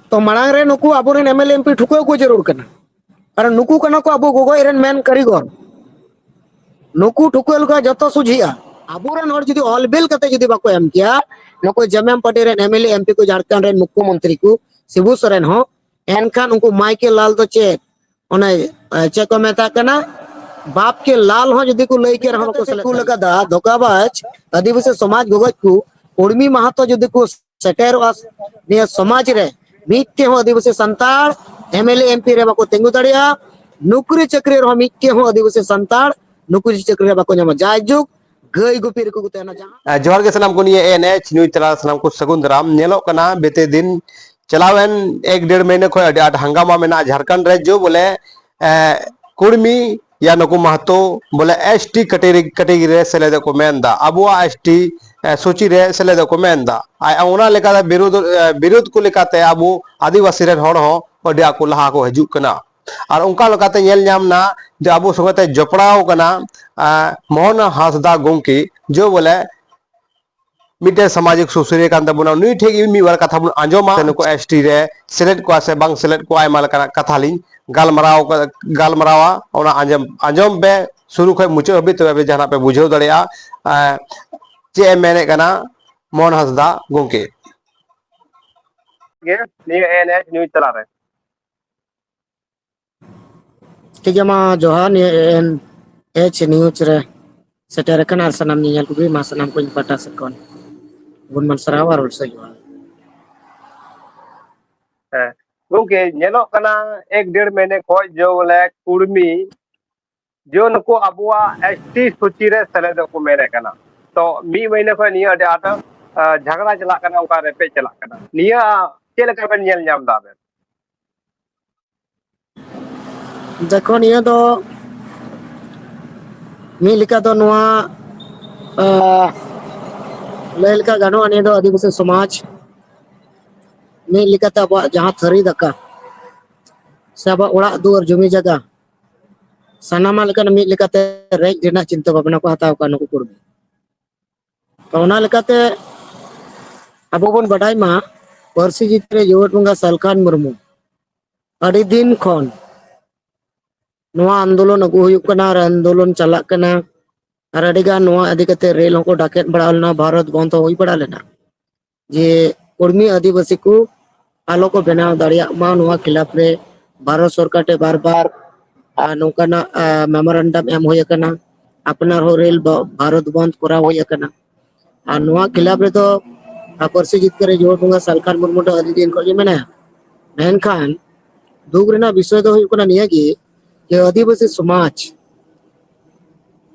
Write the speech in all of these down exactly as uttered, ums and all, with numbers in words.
ᱛᱚ ᱢᱟᱲᱟᱝ ᱨᱮ ᱱᱩᱠᱩ ᱟᱵᱚᱨᱮᱱ ᱮᱢ ᱮᱞ ᱮ ᱮᱢ ᱯᱤ ᱴᱷᱩᱠᱟᱹᱣ ᱠᱚ ᱡᱟᱹᱨᱩᱲ ᱠᱟᱱᱟ᱾ ᱠᱟᱨᱚᱱ ᱱᱩᱠᱩ ᱠᱟᱱᱟ ᱠᱚ ᱟᱵᱚ ᱜᱚᱜᱚᱡ ᱨᱮᱱ ᱢᱮᱱ ᱠᱟᱹᱨᱤᱜᱚᱨ᱾ ᱱᱩᱠᱩ ᱴᱷᱩᱠᱟᱹᱣ ᱞᱮᱠᱷᱟᱱ ᱡᱚᱛᱚ ᱥᱚᱡᱷᱮᱜᱼᱟ᱾ ᱟᱵᱚᱨᱮᱱ ᱦᱚᱲ ᱡᱩᱫᱤ ᱚᱞ ᱵᱤᱞ ᱠᱟᱛᱮ ᱡᱩᱫᱤ ᱵᱟᱠᱚ ᱮᱢ ᱠᱮᱭᱟ, ᱱᱩᱠᱩ ᱡᱮᱢᱮᱢ ᱯᱟᱨᱴᱤ ᱨᱮᱱ ᱮᱢ ᱮᱞ ᱮ ᱮᱢ ᱯᱤ ᱠᱚ, ᱡᱷᱟᱲᱠᱷᱚᱸᱰ ᱨᱮᱱ ᱢᱩᱠᱠᱷᱚ ᱢᱚᱱᱛᱨᱤ ᱠᱚ, ᱥᱤᱵᱩ ᱥᱚᱨᱮᱱ ᱦᱚᱸ, ᱮᱱᱠᱷᱟᱱ ᱩᱱᱠᱩ ᱢᱟᱭᱠᱮᱞ ᱞᱟᱞ ᱫᱚ ᱪᱮᱫ, ᱚᱱᱮ, ᱮ, ᱪᱮᱫ ᱠᱚ ᱢᱮᱛᱟᱜ ᱠᱟᱱᱟ, ᱵᱟᱯ ᱠᱮ ᱞᱟᱞ ᱦᱚᱸ ᱡᱩᱫᱤ ᱠᱚ ᱞᱟᱹᱭ ᱠᱮ ᱨᱮᱦᱚᱸ ᱵᱟᱠᱚ ᱥᱮᱞᱮᱫ ᱠᱚ ᱞᱮᱠᱟ ᱫᱟ ᱫᱷᱳᱠᱟᱵᱟᱡᱽ ᱟᱹᱫᱤᱵᱟᱹᱥᱤ ᱥᱚᱢᱟᱡᱽ ᱜᱚᱜᱚᱡ ᱠᱚ ᱩᱨᱢᱤ ᱢᱟᱦᱟᱛᱚ ᱡᱩᱫᱤ ᱠᱚ ᱥᱮᱴᱮᱨᱚᱜᱼᱟ ᱱᱤᱭᱟᱹ ᱥᱚᱢᱟᱡᱽ ᱨᱮ, ᱢᱤᱫᱴᱮᱡ ᱦᱚᱸ ᱟᱹᱫᱤᱵᱟᱹᱥᱤ ᱥᱟᱱᱛᱟᱲ M L A M P ᱨᱮ ᱵᱟᱠᱚ ᱛᱤᱸᱜᱩ ᱫᱟᱲᱮᱭᱟᱜᱼᱟ᱾ ᱱᱩᱠᱨᱤ ᱪᱟᱹᱠᱨᱤ ᱨᱮᱦᱚᱸ ᱢᱤᱫᱴᱮᱡ ᱦᱚᱸ ᱟᱹᱫᱤᱵᱟᱹᱥᱤ ᱥᱟᱱᱛᱟᱲ ᱱᱩᱠᱨᱤ ᱪᱟᱹᱠᱨᱤ ᱨᱮ ᱵᱟᱠᱚ ᱧᱟᱢᱟ᱾ ᱡᱟᱭᱡᱩᱜᱽ ᱜᱟᱹᱭ ᱜᱩᱯᱤ ᱨᱮᱠᱚ ᱛᱟᱦᱮᱱᱟ᱾ ᱡᱟᱦᱟᱸ ᱟᱨ ᱡᱚᱦᱟᱨ ᱜᱮ ᱥᱟᱱᱟᱢ ᱠᱚ, ᱱᱤᱭᱟᱹ ᱮᱱ ᱮᱪ ᱱᱤᱭᱩᱡᱽ ᱛᱟᱞᱟ ᱥᱟᱱᱟᱢ ᱠᱚ ᱥᱟᱹᱜᱩᱱ ᱫᱟᱨᱟᱢ᱾ ᱧᱮᱞᱚᱜ ᱠᱟᱱᱟ ᱵᱤᱛᱮ ᱫᱤᱱ ᱪᱟᱞᱟᱣᱮᱱ ᱮᱠ ᱰᱮᱲ ᱢᱟᱹᱦᱱᱟᱹ ᱠᱷᱚᱱ ᱟᱹᱰᱤ ᱟᱸᱴ ᱦᱟᱝᱜᱟᱢᱟ ᱢᱮᱱᱟᱜᱼᱟ ᱡᱷᱟᱲᱠᱷᱚᱸᱰ ᱨᱮ, ᱡᱮ ᱵᱚᱞᱮ, ᱮ, ᱠᱩᱲᱢᱤ ᱭᱟ ᱱᱩᱠᱩ ᱢᱟᱦᱛᱚ ᱵᱚᱞᱮ ᱮᱥ ᱴᱤ ᱠᱮᱴᱮᱜᱚᱨᱤ, ᱠᱮᱴᱮᱜᱚᱨᱤ ᱨᱮ ᱥᱮᱞᱮᱫᱚᱜ ᱠᱚ ᱢᱮᱱ ᱮᱫᱟ, ᱟᱵᱚᱣᱟᱜ ᱮᱥ ᱴᱤ, ᱮ, ᱥᱩᱪᱤ ᱨᱮ ᱥᱮᱞᱮᱫᱚᱜ ᱠᱚ ᱢᱮᱱ ᱮᱫᱟ᱾ ᱟᱨ ᱚᱱᱟ ᱞᱮᱠᱟᱛᱮ ᱵᱤᱨᱳᱫᱷ, ᱮ, ᱵᱤᱨᱳᱫᱷ ᱠᱚ ᱞᱮᱠᱟᱛᱮ ᱟᱵᱚ ᱟᱹᱫᱤᱵᱟᱹᱥᱤ ᱨᱮᱱ ᱦᱚᱲ ᱦᱚᱸ ᱟᱹᱰᱤ ᱟᱸᱴ ᱠᱚ ᱞᱟᱦᱟ ᱠᱚ ᱦᱤᱡᱩᱜ ᱠᱟᱱᱟ᱾ ᱟᱨ ᱚᱱᱠᱟ ᱞᱮᱠᱟᱛᱮ ᱧᱮᱞ ᱧᱟᱢ ᱮᱱᱟ ᱡᱮ ᱟᱵᱚ ᱥᱚᱸᱜᱮ ᱛᱮ ᱡᱚᱯᱲᱟᱣ ᱠᱟᱱᱟ, ᱮ, ᱢᱳᱦᱚᱱ ᱦᱟᱸᱥᱫᱟ ᱜᱚᱢᱠᱮ, ᱡᱮ ᱵᱚᱞᱮ ᱢᱤᱫᱴᱮᱱ ᱥᱟᱢᱟᱡᱤᱠ ᱥᱩᱥᱟᱹᱨᱤᱭᱟᱹ ᱠᱟᱱ ᱛᱟᱵᱚᱱᱟ, ᱱᱩᱭ ᱴᱷᱮᱱ ᱜᱮ ᱢᱤᱫ ᱵᱟᱨ ᱠᱟᱛᱷᱟ ᱵᱚᱱ ᱟᱸᱡᱚᱢᱟ᱾ ᱱᱩᱠᱩ ᱮᱥ ᱴᱤ ᱨᱮ ᱥᱮᱞᱮᱫ ᱠᱚᱣᱟ ᱥᱮ ᱵᱟᱝ ᱥᱮᱞᱮᱫ ᱠᱚᱣᱟ, ᱟᱭᱢᱟ ᱞᱮᱠᱟᱱᱟᱜ ᱠᱟᱛᱷᱟ ᱞᱤᱧ ᱜᱟᱞᱢᱟᱨᱟᱣ, ᱜᱟᱞᱢᱟᱨᱟᱣᱟ, ᱚᱱᱟ ᱟᱸᱡᱚᱢ, ᱟᱸᱡᱚᱢ ᱯᱮ ᱥᱩᱨᱩ ᱠᱷᱚᱱ ᱢᱩᱪᱟᱹᱫ ᱦᱟᱹᱵᱤᱡ, ᱛᱚᱵᱮ ᱯᱮ ᱡᱟᱦᱟᱱᱟᱜ ᱯᱮ ᱵᱩᱡᱷᱟᱹᱣ ᱫᱟᱲᱮᱭᱟᱜᱼᱟ᱾ ᱮᱸ, ᱪᱮᱫ ᱮ ᱢᱮᱱᱮᱫ ᱠᱟᱱᱟ ᱢᱳᱦᱚᱱ ᱦᱟᱸᱥᱫᱟ ᱜᱚᱢᱠᱮ? ᱜᱮ ᱱᱤᱭᱟᱹ ᱮᱱ ᱮᱪ ᱱᱤᱭᱩᱡᱽ ᱛᱟᱞᱟᱨᱮ᱾ ᱴᱷᱤᱠ ᱜᱮᱭᱟ, ᱢᱟ ᱡᱚᱦᱟᱨ᱾ ᱱᱤᱭᱟᱹ ᱮᱱ ᱮᱪ ᱱᱤᱭᱩᱡᱽ ᱨᱮ ᱥᱮᱴᱮᱨ ᱟᱠᱟᱱᱟ ᱟᱨ ᱥᱟᱱᱟᱢ ᱧᱮᱧᱮᱞ ᱠᱚᱜᱮ, ᱢᱟ ᱥᱟᱱᱟᱢ ᱠᱚ ᱤᱧ ᱯᱟᱦᱴᱟ ᱥᱮᱫ ᱠᱷᱚᱱ ᱜᱩᱱᱢᱟᱱ ᱥᱟᱨᱦᱟᱣ ᱟᱨ ᱦᱩᱞᱥᱟᱹᱭ ᱡᱚᱦᱟᱨ᱾ ᱦᱮᱸ, ᱜᱚᱢᱠᱮ, ᱧᱮᱞᱚᱜ ᱠᱟᱱᱟ ᱮᱠ ᱰᱮᱲ ᱢᱟᱹᱦᱱᱟᱹ ᱠᱷᱚᱱ ᱡᱮ ᱵᱚᱞᱮ ᱠᱩᱲᱢᱤ ᱡᱮ ᱱᱩᱠᱩ ᱟᱵᱚᱣᱟᱜ ᱮᱥ ᱴᱤ ᱥᱩᱪᱤ ᱨᱮ ᱥᱮᱞᱮᱫᱚᱜ ᱠᱚ ᱢᱮᱱᱮᱫ ᱠᱟᱱᱟ᱾ ᱛᱚ ᱢᱤᱫ ᱢᱟᱹᱦᱱᱟᱹ ᱠᱷᱚᱱ ᱱᱤᱭᱟᱹ ᱟᱹᱰᱤ ᱟᱸᱴ, ᱟ, ᱡᱷᱟᱜᱽᱲᱟ ᱪᱟᱞᱟᱜ ᱠᱟᱱᱟ, ᱚᱱᱠᱟ ᱨᱮᱯᱮᱡ ᱪᱟᱞᱟᱜ ᱠᱟᱱᱟ᱾ ᱱᱤᱭᱟᱹ ᱪᱮᱫ ᱞᱮᱠᱟ ᱵᱮᱱ ᱧᱮᱞ ᱧᱟᱢ ᱮᱫᱟ ᱟᱵᱮᱱ? ᱫᱮᱠᱷᱚ, ᱱᱤᱭᱟᱹ ᱫᱚ ᱢᱤᱫ ᱞᱮᱠᱟ ᱫᱚ ᱱᱚᱣᱟ, ᱟ, ᱞᱟᱹᱭ ᱞᱮᱠᱟ ᱜᱟᱱᱚᱜᱼᱟ, ᱱᱤᱭᱟᱹ ᱫᱚ ᱟᱹᱫᱤᱵᱟᱹᱥᱤ ᱥᱚᱢᱟᱡᱽ ᱢᱤᱫ ᱞᱮᱠᱟᱛᱮ ᱟᱵᱚᱣᱟᱜ ᱡᱟᱦᱟᱸ ᱛᱷᱟᱹᱨᱤ ᱫᱟᱠᱟ ᱥᱮ ᱟᱵᱚᱣᱟᱜ ᱚᱲᱟᱜ ᱫᱩᱣᱟᱹᱨ, ᱡᱚᱢᱤ ᱡᱟᱭᱜᱟ, ᱥᱟᱱᱟᱢᱟᱜ ᱞᱮᱠᱟᱱ ᱢᱤᱫ ᱞᱮᱠᱟᱛᱮ ᱨᱮᱡ ᱨᱮᱱᱟᱜ ᱪᱤᱱᱛᱟᱹ ᱵᱷᱟᱵᱽᱱᱟ ᱠᱚ ᱦᱟᱛᱟᱣ ᱠᱟᱜᱼᱟ ᱱᱩᱠᱩ ᱠᱩᱲᱢᱤ᱾ ᱛᱚ ᱚᱱᱟ ᱞᱮᱠᱟᱛᱮ ᱟᱵᱚ ᱵᱚᱱ ᱵᱟᱰᱟᱭ ᱢᱟ ᱯᱟᱹᱨᱥᱤ ᱡᱤᱛᱠᱟᱹᱨ ᱡᱤᱣᱮᱫ ᱵᱚᱸᱜᱟ ᱥᱟᱞᱠᱷᱟᱱ ᱢᱩᱨᱢᱩ ᱟᱹᱰᱤ ᱫᱤᱱ ᱠᱷᱚᱱ ᱱᱚᱣᱟ ᱟᱱᱫᱳᱞᱚᱱ ᱟᱹᱜᱩ ᱦᱩᱭᱩᱜ ᱠᱟᱱᱟ ᱟᱨ ᱟᱱᱫᱳᱞᱚᱱ ᱪᱟᱞᱟᱜ ᱠᱟᱱᱟ᱾ ᱟᱨ ᱟᱹᱰᱤᱜᱟᱱ ᱱᱚᱣᱟ ᱤᱫᱤ ᱠᱟᱛᱮ ᱨᱮᱞ ᱦᱚᱸᱠᱚ ᱰᱟᱠᱮᱫ ᱵᱟᱲᱟ ᱞᱮᱱᱟ, ᱵᱷᱟᱨᱚᱛ ᱵᱚᱱᱫᱷ ᱦᱚᱸ ᱦᱩᱭ ᱵᱟᱲᱟ ᱞᱮᱱᱟ, ᱡᱮ ᱠᱚᱲᱢᱤ ᱟᱹᱫᱤᱵᱟᱹᱥᱤ ᱠᱚ ᱟᱞᱚ ᱠᱚ ᱵᱮᱱᱟᱣ ᱫᱟᱲᱮᱭᱟᱜ ᱢᱟ ᱱᱚᱣᱟ ᱠᱷᱤᱞᱟᱯ ᱨᱮ᱾ ᱵᱷᱟᱨᱚᱛ ᱥᱚᱨᱠᱟᱨ ᱴᱷᱮᱱ ᱵᱟᱨ ᱵᱟᱨ ᱟᱨ ᱱᱚᱝᱠᱟᱱᱟᱜ ᱢᱮᱢᱳᱨᱮᱱᱰᱟᱢ ᱮᱢ ᱦᱩᱭ ᱟᱠᱟᱱᱟ, ᱟᱯᱱᱟᱨ ᱦᱚᱸ ᱨᱮᱞ ᱵᱚ-, ᱵᱷᱟᱨᱚᱛ ᱵᱚᱱᱫᱷ ᱠᱚᱨᱟᱣ ᱦᱩᱭ ᱟᱠᱟᱱᱟ᱾ ᱟᱨ ᱱᱚᱣᱟ ᱠᱷᱤᱞᱟᱯ ᱨᱮᱫᱚ ᱟᱨ ᱯᱟᱹᱨᱥᱤ ᱡᱤᱛᱠᱟᱹᱨ ᱡᱤᱣᱮᱫ ᱵᱚᱸᱜᱟ ᱥᱟᱞᱠᱷᱟᱱ ᱢᱩᱨᱢᱩ ᱫᱚ ᱟᱹᱰᱤ ᱫᱤᱱ ᱠᱷᱚᱱ ᱜᱮ ᱢᱮᱱᱟᱭᱟ᱾ ᱢᱮᱱᱠᱷᱟᱱ ᱫᱩᱠ ᱨᱮᱱᱟᱜ ᱵᱤᱥᱚᱭ ᱫᱚ ᱦᱩᱭᱩᱜ ᱠᱟᱱᱟ ᱱᱤᱭᱟᱹ ᱜᱮ, ᱡᱮ ᱟᱹᱫᱤᱵᱟᱹᱥᱤ ᱥᱚᱢᱟᱡᱽ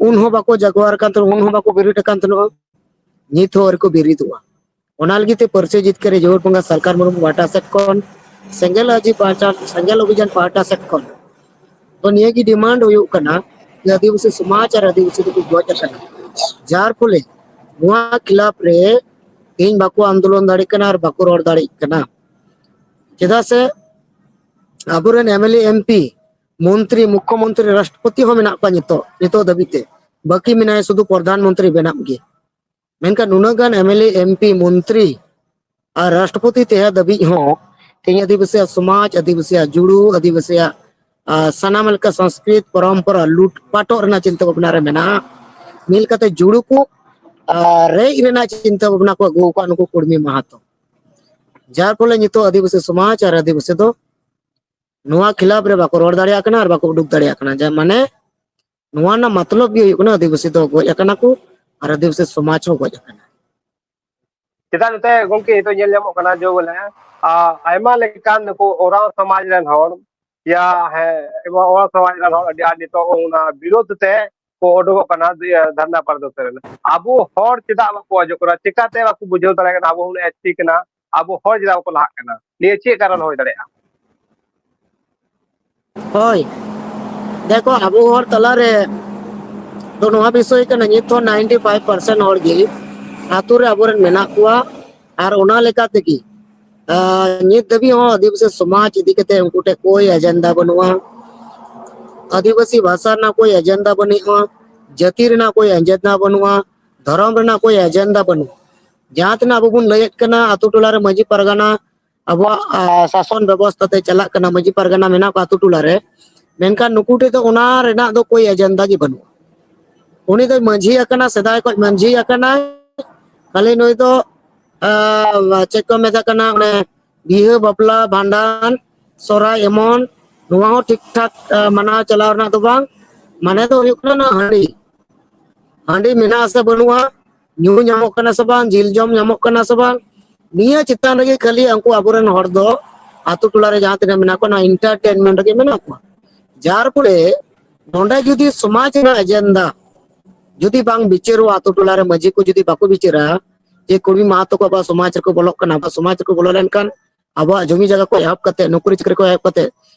ᱩᱱ ᱦᱚᱸ ᱵᱟᱠᱚ ᱡᱟᱜᱣᱟᱨ ᱠᱟᱱ ᱛᱟᱦᱮᱱᱟ, ᱩᱱ ᱦᱚᱸ ᱵᱟᱠᱚ ᱵᱮᱨᱮᱫ ᱟᱠᱟᱱ ᱛᱟᱦᱮᱱᱟ, ᱱᱤᱛ ᱦᱚᱸ ᱟᱹᱣᱨᱤ ᱠᱚ ᱵᱮᱨᱮᱫᱚᱜᱼᱟ᱾ ᱚᱱᱟ ᱞᱟᱹᱜᱤᱫ ᱛᱮ ᱯᱟᱹᱨᱥᱤ ᱡᱤᱛᱠᱟᱹᱨ ᱡᱤᱣᱮᱫ ᱵᱚᱸᱜᱟ ᱥᱟᱞᱠᱷᱟᱱ ᱢᱩᱨᱢᱩ ᱯᱟᱦᱴᱟ ᱥᱮᱫ ᱠᱷᱚᱱ, ᱥᱮᱸᱜᱮᱞ ᱟᱹᱡᱤ ᱯᱟᱦᱴᱟ, ᱥᱮᱸᱜᱮᱞ ᱚᱵᱷᱤᱡᱟᱱ ᱯᱟᱦᱴᱟ ᱥᱮᱫ ᱠᱷᱚᱱ ᱛᱚ ᱱᱤᱭᱟᱹ ᱜᱮ ᱰᱤᱢᱟᱱᱰ ᱦᱩᱭᱩᱜ ᱠᱟᱱᱟ ᱡᱮ ᱟᱹᱫᱤᱵᱟᱹᱥᱤ ᱥᱚᱢᱟᱡᱽ ᱟᱨ ᱟᱹᱫᱤᱵᱟᱹᱥᱤ ᱫᱚᱠᱚ ᱜᱚᱡ ᱟᱠᱟᱱᱟ, ᱡᱟᱨ ᱯᱷᱚᱞᱮ ᱱᱚᱣᱟ ᱠᱷᱤᱞᱟᱯ ᱨᱮ ᱛᱮᱦᱮᱧ ᱵᱟᱠᱚ ᱟᱱᱫᱳᱞᱚᱱ ᱫᱟᱲᱮᱭᱟᱜ ᱠᱟᱱᱟ ᱟᱨ ᱵᱟᱠᱚ ᱨᱚᱲ ᱫᱟᱲᱮᱭᱟᱜ ᱠᱟᱱᱟ᱾ ᱪᱮᱫᱟᱜ ᱥᱮ ᱟᱵᱚᱨᱮᱱ ᱮᱢ ᱮᱞ ᱮ, ᱮᱢ ᱯᱤ, ᱢᱚᱱᱛᱨᱤ, ᱢᱩᱠᱠᱷᱚ ᱢᱚᱱᱛᱨᱤ, ᱨᱟᱥᱴᱨᱚᱯᱚᱛᱤ ᱦᱚᱸ ᱢᱮᱱᱟᱜ ᱠᱚᱣᱟ ᱱᱤᱛᱚᱜ, ᱱᱤᱛᱚᱜ ᱫᱷᱟᱹᱵᱤᱡ ᱛᱮ᱾ ᱵᱟᱹᱠᱤ ᱢᱮᱱᱟᱭᱟ ᱥᱩᱫᱷᱩ ᱯᱨᱚᱫᱷᱟᱱ ᱢᱚᱱᱛᱨᱤ ᱵᱮᱱᱟᱜ ᱜᱮ᱾ ᱢᱮᱱᱠᱷᱟᱱ ᱱᱩᱱᱟᱹᱜ ᱜᱟᱱ ᱮᱢ ᱮᱞ ᱮ, ᱮᱢ ᱯᱤ, ᱢᱚᱱᱛᱨᱤ ᱟᱨ ᱨᱟᱥᱴᱨᱚᱯᱚᱛᱤ ᱛᱟᱦᱮᱸ ᱫᱷᱟᱹᱵᱤᱡ ᱦᱚᱸ ᱛᱮᱦᱮᱧ ᱟᱹᱫᱤᱵᱟᱹᱥᱤᱭᱟᱜ ᱥᱚᱢᱟᱡᱽ, ᱟᱹᱫᱤᱵᱟᱹᱥᱤᱭᱟᱜ ᱡᱩᱲᱩ, ᱟᱹᱫᱤᱵᱟᱹᱥᱤᱭᱟᱜ, ᱟ, ᱥᱟᱱᱟᱢ ᱞᱮᱠᱟ ᱥᱚᱝᱥᱠᱨᱤᱛ ᱯᱚᱨᱚᱢᱯᱚᱨᱟ ᱞᱩᱴ ᱯᱟᱴᱚᱜ ᱨᱮᱱᱟᱜ ᱪᱤᱱᱛᱟᱹ ᱵᱷᱟᱵᱽᱱᱟ ᱨᱮ ᱢᱮᱱᱟᱜᱼᱟ᱾ ᱢᱤᱫ ᱞᱮᱠᱟᱛᱮ ᱡᱩᱲᱩ ᱠᱚ, ᱟ, ᱨᱮᱡ ᱨᱮᱱᱟᱜ ᱪᱤᱱᱛᱟᱹ ᱵᱷᱟᱵᱽᱱᱟ ᱠᱚ ᱟᱹᱜᱩ ᱟᱠᱟᱫ ᱱᱩᱠᱩ ᱠᱩᱲᱢᱤ ᱢᱟᱦᱟᱛᱚ᱾ ᱡᱟᱨ ᱯᱷᱚᱞᱮ ᱱᱤᱛᱚᱜ ᱟᱹᱫᱤᱵᱟᱹᱥᱤ ᱥᱚᱢᱟᱡᱽ ᱟᱨ ᱟᱹᱫᱤᱵᱟᱹᱥᱤ ᱫᱚ ᱱᱚᱣᱟ ᱠᱷᱤᱞᱟᱯ ᱨᱮ ᱵᱟᱠᱚ ᱨᱚᱲ ᱫᱟᱲᱮᱭᱟᱜ ᱠᱟᱱᱟ ᱟᱨ ᱵᱟᱠᱚ ᱩᱰᱩᱠ ᱫᱟᱲᱮᱭᱟᱜ ᱠᱟᱱᱟ᱾ ᱡᱟ ᱢᱟᱱᱮ ᱱᱚᱣᱟ ᱨᱮᱱᱟᱜ ᱢᱚᱛᱞᱚᱵ ᱜᱮ ᱦᱩᱭᱩᱜ ᱠᱟᱱᱟ ᱟᱹᱫᱤᱵᱟᱹᱥᱤ ᱫᱚ ᱜᱚᱡ ᱟᱠᱟᱱᱟ ᱠᱚ ᱟᱨ ᱟᱹᱫᱤᱵᱟᱹᱥᱤ ᱥᱚᱢᱟᱡᱽ ᱦᱚᱸ ᱜᱚᱡ ᱟᱠᱟᱱᱟ᱾ ᱪᱮᱫᱟᱜ ᱱᱚᱛᱮ ᱜᱚᱝᱠᱮ ᱱᱤᱛᱚᱜ ᱧᱮᱞ ᱧᱟᱢᱚᱜ ᱠᱟᱱᱟ ᱡᱮ ᱵᱚᱞᱮ, ᱟ, ᱟᱭᱢᱟ ᱞᱮᱠᱟᱱ ᱱᱩᱠᱩ ᱳᱨᱟᱸᱣ ᱥᱚᱢᱟᱡᱽ ᱨᱮᱱ ᱦᱚᱲ, ᱭᱟ, ᱦᱮᱸ, ᱮᱵᱚᱝ ᱳᱨᱟᱸᱣ ᱥᱚᱢᱟᱡᱽ ᱨᱮᱱ ᱦᱚᱲ ᱟᱹᱰᱤ ᱟᱸᱴ ᱱᱤᱛᱚᱜ ᱚᱱᱟ ᱵᱤᱨᱳᱫᱷ ᱛᱮ ᱠᱚ ᱩᱰᱩᱠᱚᱜ ᱠᱟᱱᱟ, ᱤᱭᱟᱹ, ᱫᱷᱟᱨᱱᱟ ᱯᱨᱚᱫᱚᱨᱥᱚᱱ ᱨᱮ᱾ ᱟᱵᱚ ᱦᱚᱲ ᱪᱮᱫᱟᱜ ᱵᱟᱠᱚ ᱦᱤᱡᱩᱜ ᱠᱟᱱᱟ? ᱪᱮᱠᱟᱛᱮ ᱵᱟᱠᱚ ᱵᱩᱡᱷᱟᱹᱣ ᱫᱟᱲᱮᱭᱟᱜ ᱠᱟᱱᱟ ᱟᱵᱚ ᱦᱚᱸ ᱮᱥ ᱴᱤ ᱠᱟᱱᱟ, ᱟᱵᱚ ᱦᱚᱲ ᱪᱮᱫᱟᱜ ᱵᱟᱠᱚ ᱞᱟᱦᱟᱜ ᱠᱟᱱᱟ? ᱱᱤᱭᱟᱹ ᱪᱮᱫ ᱠᱟᱨᱚᱱ ᱦᱩᱭ ᱫᱟᱲᱮᱭᱟᱜᱼᱟ? ᱦᱳᱭ, ᱫᱮᱠᱷᱚ, ᱟᱵᱚ ᱦᱚᱲ ᱛᱟᱞᱟᱨᱮ ᱫᱚ ᱱᱚᱣᱟ ᱵᱤᱥᱚᱭ ᱠᱟᱱᱟ, ᱱᱤᱛ ᱦᱚᱸ ninety five percent ᱦᱚᱲ ᱜᱮ ᱟᱛᱳ ᱨᱮ ᱟᱵᱚᱨᱮᱱ ᱢᱮᱱᱟᱜ ᱠᱚᱣᱟ᱾ ᱟᱨ ᱚᱱᱟ ᱞᱮᱠᱟ ᱛᱮᱜᱮ, ᱟᱨ ᱱᱤᱛ ᱫᱷᱟᱹᱵᱤᱡ ᱦᱚᱸ ᱟᱹᱫᱤᱵᱟᱹᱥᱤ ᱥᱚᱢᱟᱡᱽ ᱤᱫᱤ ᱠᱟᱛᱮ ᱩᱱᱠᱩ ᱴᱷᱮᱱ ᱠᱳᱭ ᱮᱡᱮᱱᱰᱟ ᱵᱟᱹᱱᱩᱜᱼᱟ᱾ ᱟᱹᱫᱤᱵᱟᱹᱥᱤ ᱵᱷᱟᱥᱟ ᱨᱮᱱᱟᱜ ᱠᱳᱭ ᱮᱡᱮᱱᱰᱟ ᱵᱟᱹᱱᱩᱜᱼᱟ, ᱡᱟᱹᱛᱤ ᱨᱮᱱᱟᱜ ᱠᱳᱭ ᱮᱡᱮᱱᱰᱟ ᱵᱟᱹᱱᱩᱜᱼᱟ, ᱫᱷᱚᱨᱚᱢ ᱨᱮᱱᱟᱜ ᱠᱳᱭ ᱮᱡᱮᱱᱰᱟ ᱵᱟᱹᱱᱩᱜᱼᱟ᱾ ᱡᱟᱦᱟᱸ ᱛᱤᱱᱟᱹᱜ ᱟᱵᱚ ᱵᱚᱱ ᱞᱟᱹᱭᱮᱫ ᱠᱟᱱᱟ ᱟᱛᱳ ᱴᱚᱞᱟ ᱨᱮ ᱢᱟᱹᱡᱷᱤ ᱯᱟᱨᱜᱟᱱᱟ ᱟᱵᱚᱣᱟᱜ ᱥᱟᱥᱚᱱ ᱵᱮᱵᱚᱥᱛᱷᱟ ᱛᱮ ᱪᱟᱞᱟᱜ ᱠᱟᱱᱟ, ᱢᱟᱹᱡᱷᱤ ᱯᱟᱨᱜᱟᱱᱟ ᱢᱮᱱᱟᱜ ᱠᱚᱣᱟ ᱟᱛᱳ ᱴᱚᱞᱟ ᱨᱮ, ᱢᱮᱱᱠᱷᱟᱱ ᱱᱩᱠᱩ ᱴᱷᱮᱱ ᱫᱚ ᱚᱱᱟ ᱨᱮᱱᱟᱜ ᱫᱚ ᱠᱳᱭ ᱮᱡᱮᱱᱰᱟ ᱜᱮ ᱵᱟᱹᱱᱩᱜᱼᱟ᱾ ᱩᱱᱤ ᱫᱚᱭ ᱢᱟᱹᱡᱷᱤ ᱟᱠᱟᱱᱟ, ᱥᱮᱫᱟᱭ ᱠᱷᱚᱱ ᱢᱟᱹᱡᱷᱤ ᱟᱠᱟᱱᱟᱭ, ᱠᱷᱟᱹᱞᱤ ᱱᱩᱭ ᱫᱚ ᱪᱮᱫ ᱠᱚ ᱢᱮᱛᱟᱜ ᱠᱟᱱᱟ, ᱚᱱᱮ ᱵᱤᱦᱟᱹ, ᱵᱟᱯᱞᱟ, ᱵᱷᱟᱸᱰᱟᱱ, ᱥᱚᱨᱦᱟᱭ ᱮᱢᱚᱱ, ᱱᱚᱣᱟ ᱦᱚᱸ ᱴᱷᱤᱠ ᱴᱷᱟᱠ ᱢᱟᱱᱟᱣ ᱪᱟᱞᱟᱣ ᱨᱮᱱᱟᱜ ᱫᱚ ᱵᱟᱝ᱾ ᱢᱟᱱᱮ ᱫᱚ ᱦᱩᱭᱩᱜ ᱠᱟᱱᱟ ᱦᱟᱺᱰᱤ, ᱦᱟᱺᱰᱤ ᱢᱮᱱᱟᱜ ᱟᱥᱮ ᱵᱟᱹᱱᱩᱜᱼᱟ, ᱧᱩ ᱧᱟᱢᱚᱜ ᱠᱟᱱᱟ ᱥᱮ ᱵᱟᱝ, ᱡᱤᱞ ᱡᱚᱢ ᱧᱟᱢᱚᱜ ᱠᱟᱱᱟ ᱥᱮ ᱵᱟᱝ, ᱱᱤᱭᱟᱹ ᱪᱮᱛᱟᱱ ᱨᱮᱜᱮ ᱠᱷᱟᱹᱞᱤ ᱩᱱᱠᱩ ᱟᱵᱚᱨᱮᱱ ᱦᱚᱲ ᱫᱚ ᱟᱛᱳ ᱴᱚᱞᱟ ᱨᱮ ᱡᱟᱦᱟᱸ ᱛᱤᱱᱟᱹᱜ ᱢᱮᱱᱟᱜ ᱠᱚᱣᱟ, ᱚᱱᱟ ᱮᱱᱴᱟᱨᱴᱮᱱᱢᱮᱱᱴ ᱨᱮᱜᱮ ᱢᱮᱱᱟᱜ ᱠᱚᱣᱟ᱾ ᱡᱟᱨ ᱯᱷᱚᱞᱮ ᱱᱚᱰᱮ ᱡᱩᱫᱤ ᱥᱚᱢᱟᱡᱽ ᱨᱮᱱᱟᱜ ᱮᱡᱮᱱᱰᱟ ᱡᱩᱫᱤ ᱵᱟᱝ ᱵᱤᱪᱟᱹᱨᱚᱜᱼᱟ, ᱟᱛᱳ ᱴᱚᱞᱟ ᱨᱮ ᱢᱟᱹᱡᱷᱤ ᱠᱚ ᱡᱩᱫᱤ ᱵᱟᱠᱚ ᱵᱤᱪᱟᱹᱨᱟ ᱡᱮ ᱠᱩᱲᱢᱤ ᱢᱟᱦᱟᱛᱚ ᱠᱚ ᱟᱵᱚᱣᱟᱜ ᱥᱚᱢᱟᱡᱽ ᱨᱮᱠᱚ ᱵᱚᱞᱚᱜ ᱠᱟᱱᱟ, ᱟᱵᱚᱣᱟᱜ ᱥᱚᱢᱟᱡᱽ ᱨᱮᱠᱚ ᱵᱚᱞᱚ ᱞᱮᱱᱠᱷᱟᱱ ᱟᱵᱚᱣᱟᱜ ᱡᱚᱢᱤ ᱡᱟᱭᱜᱟ ᱠᱚ ᱮᱦᱚᱵ ᱠᱟᱛᱮ, ᱱᱚᱠᱨᱤ ᱪᱟᱹᱠᱨᱤ ᱠᱚ ᱮᱦᱚᱵ ᱠᱟᱛᱮ,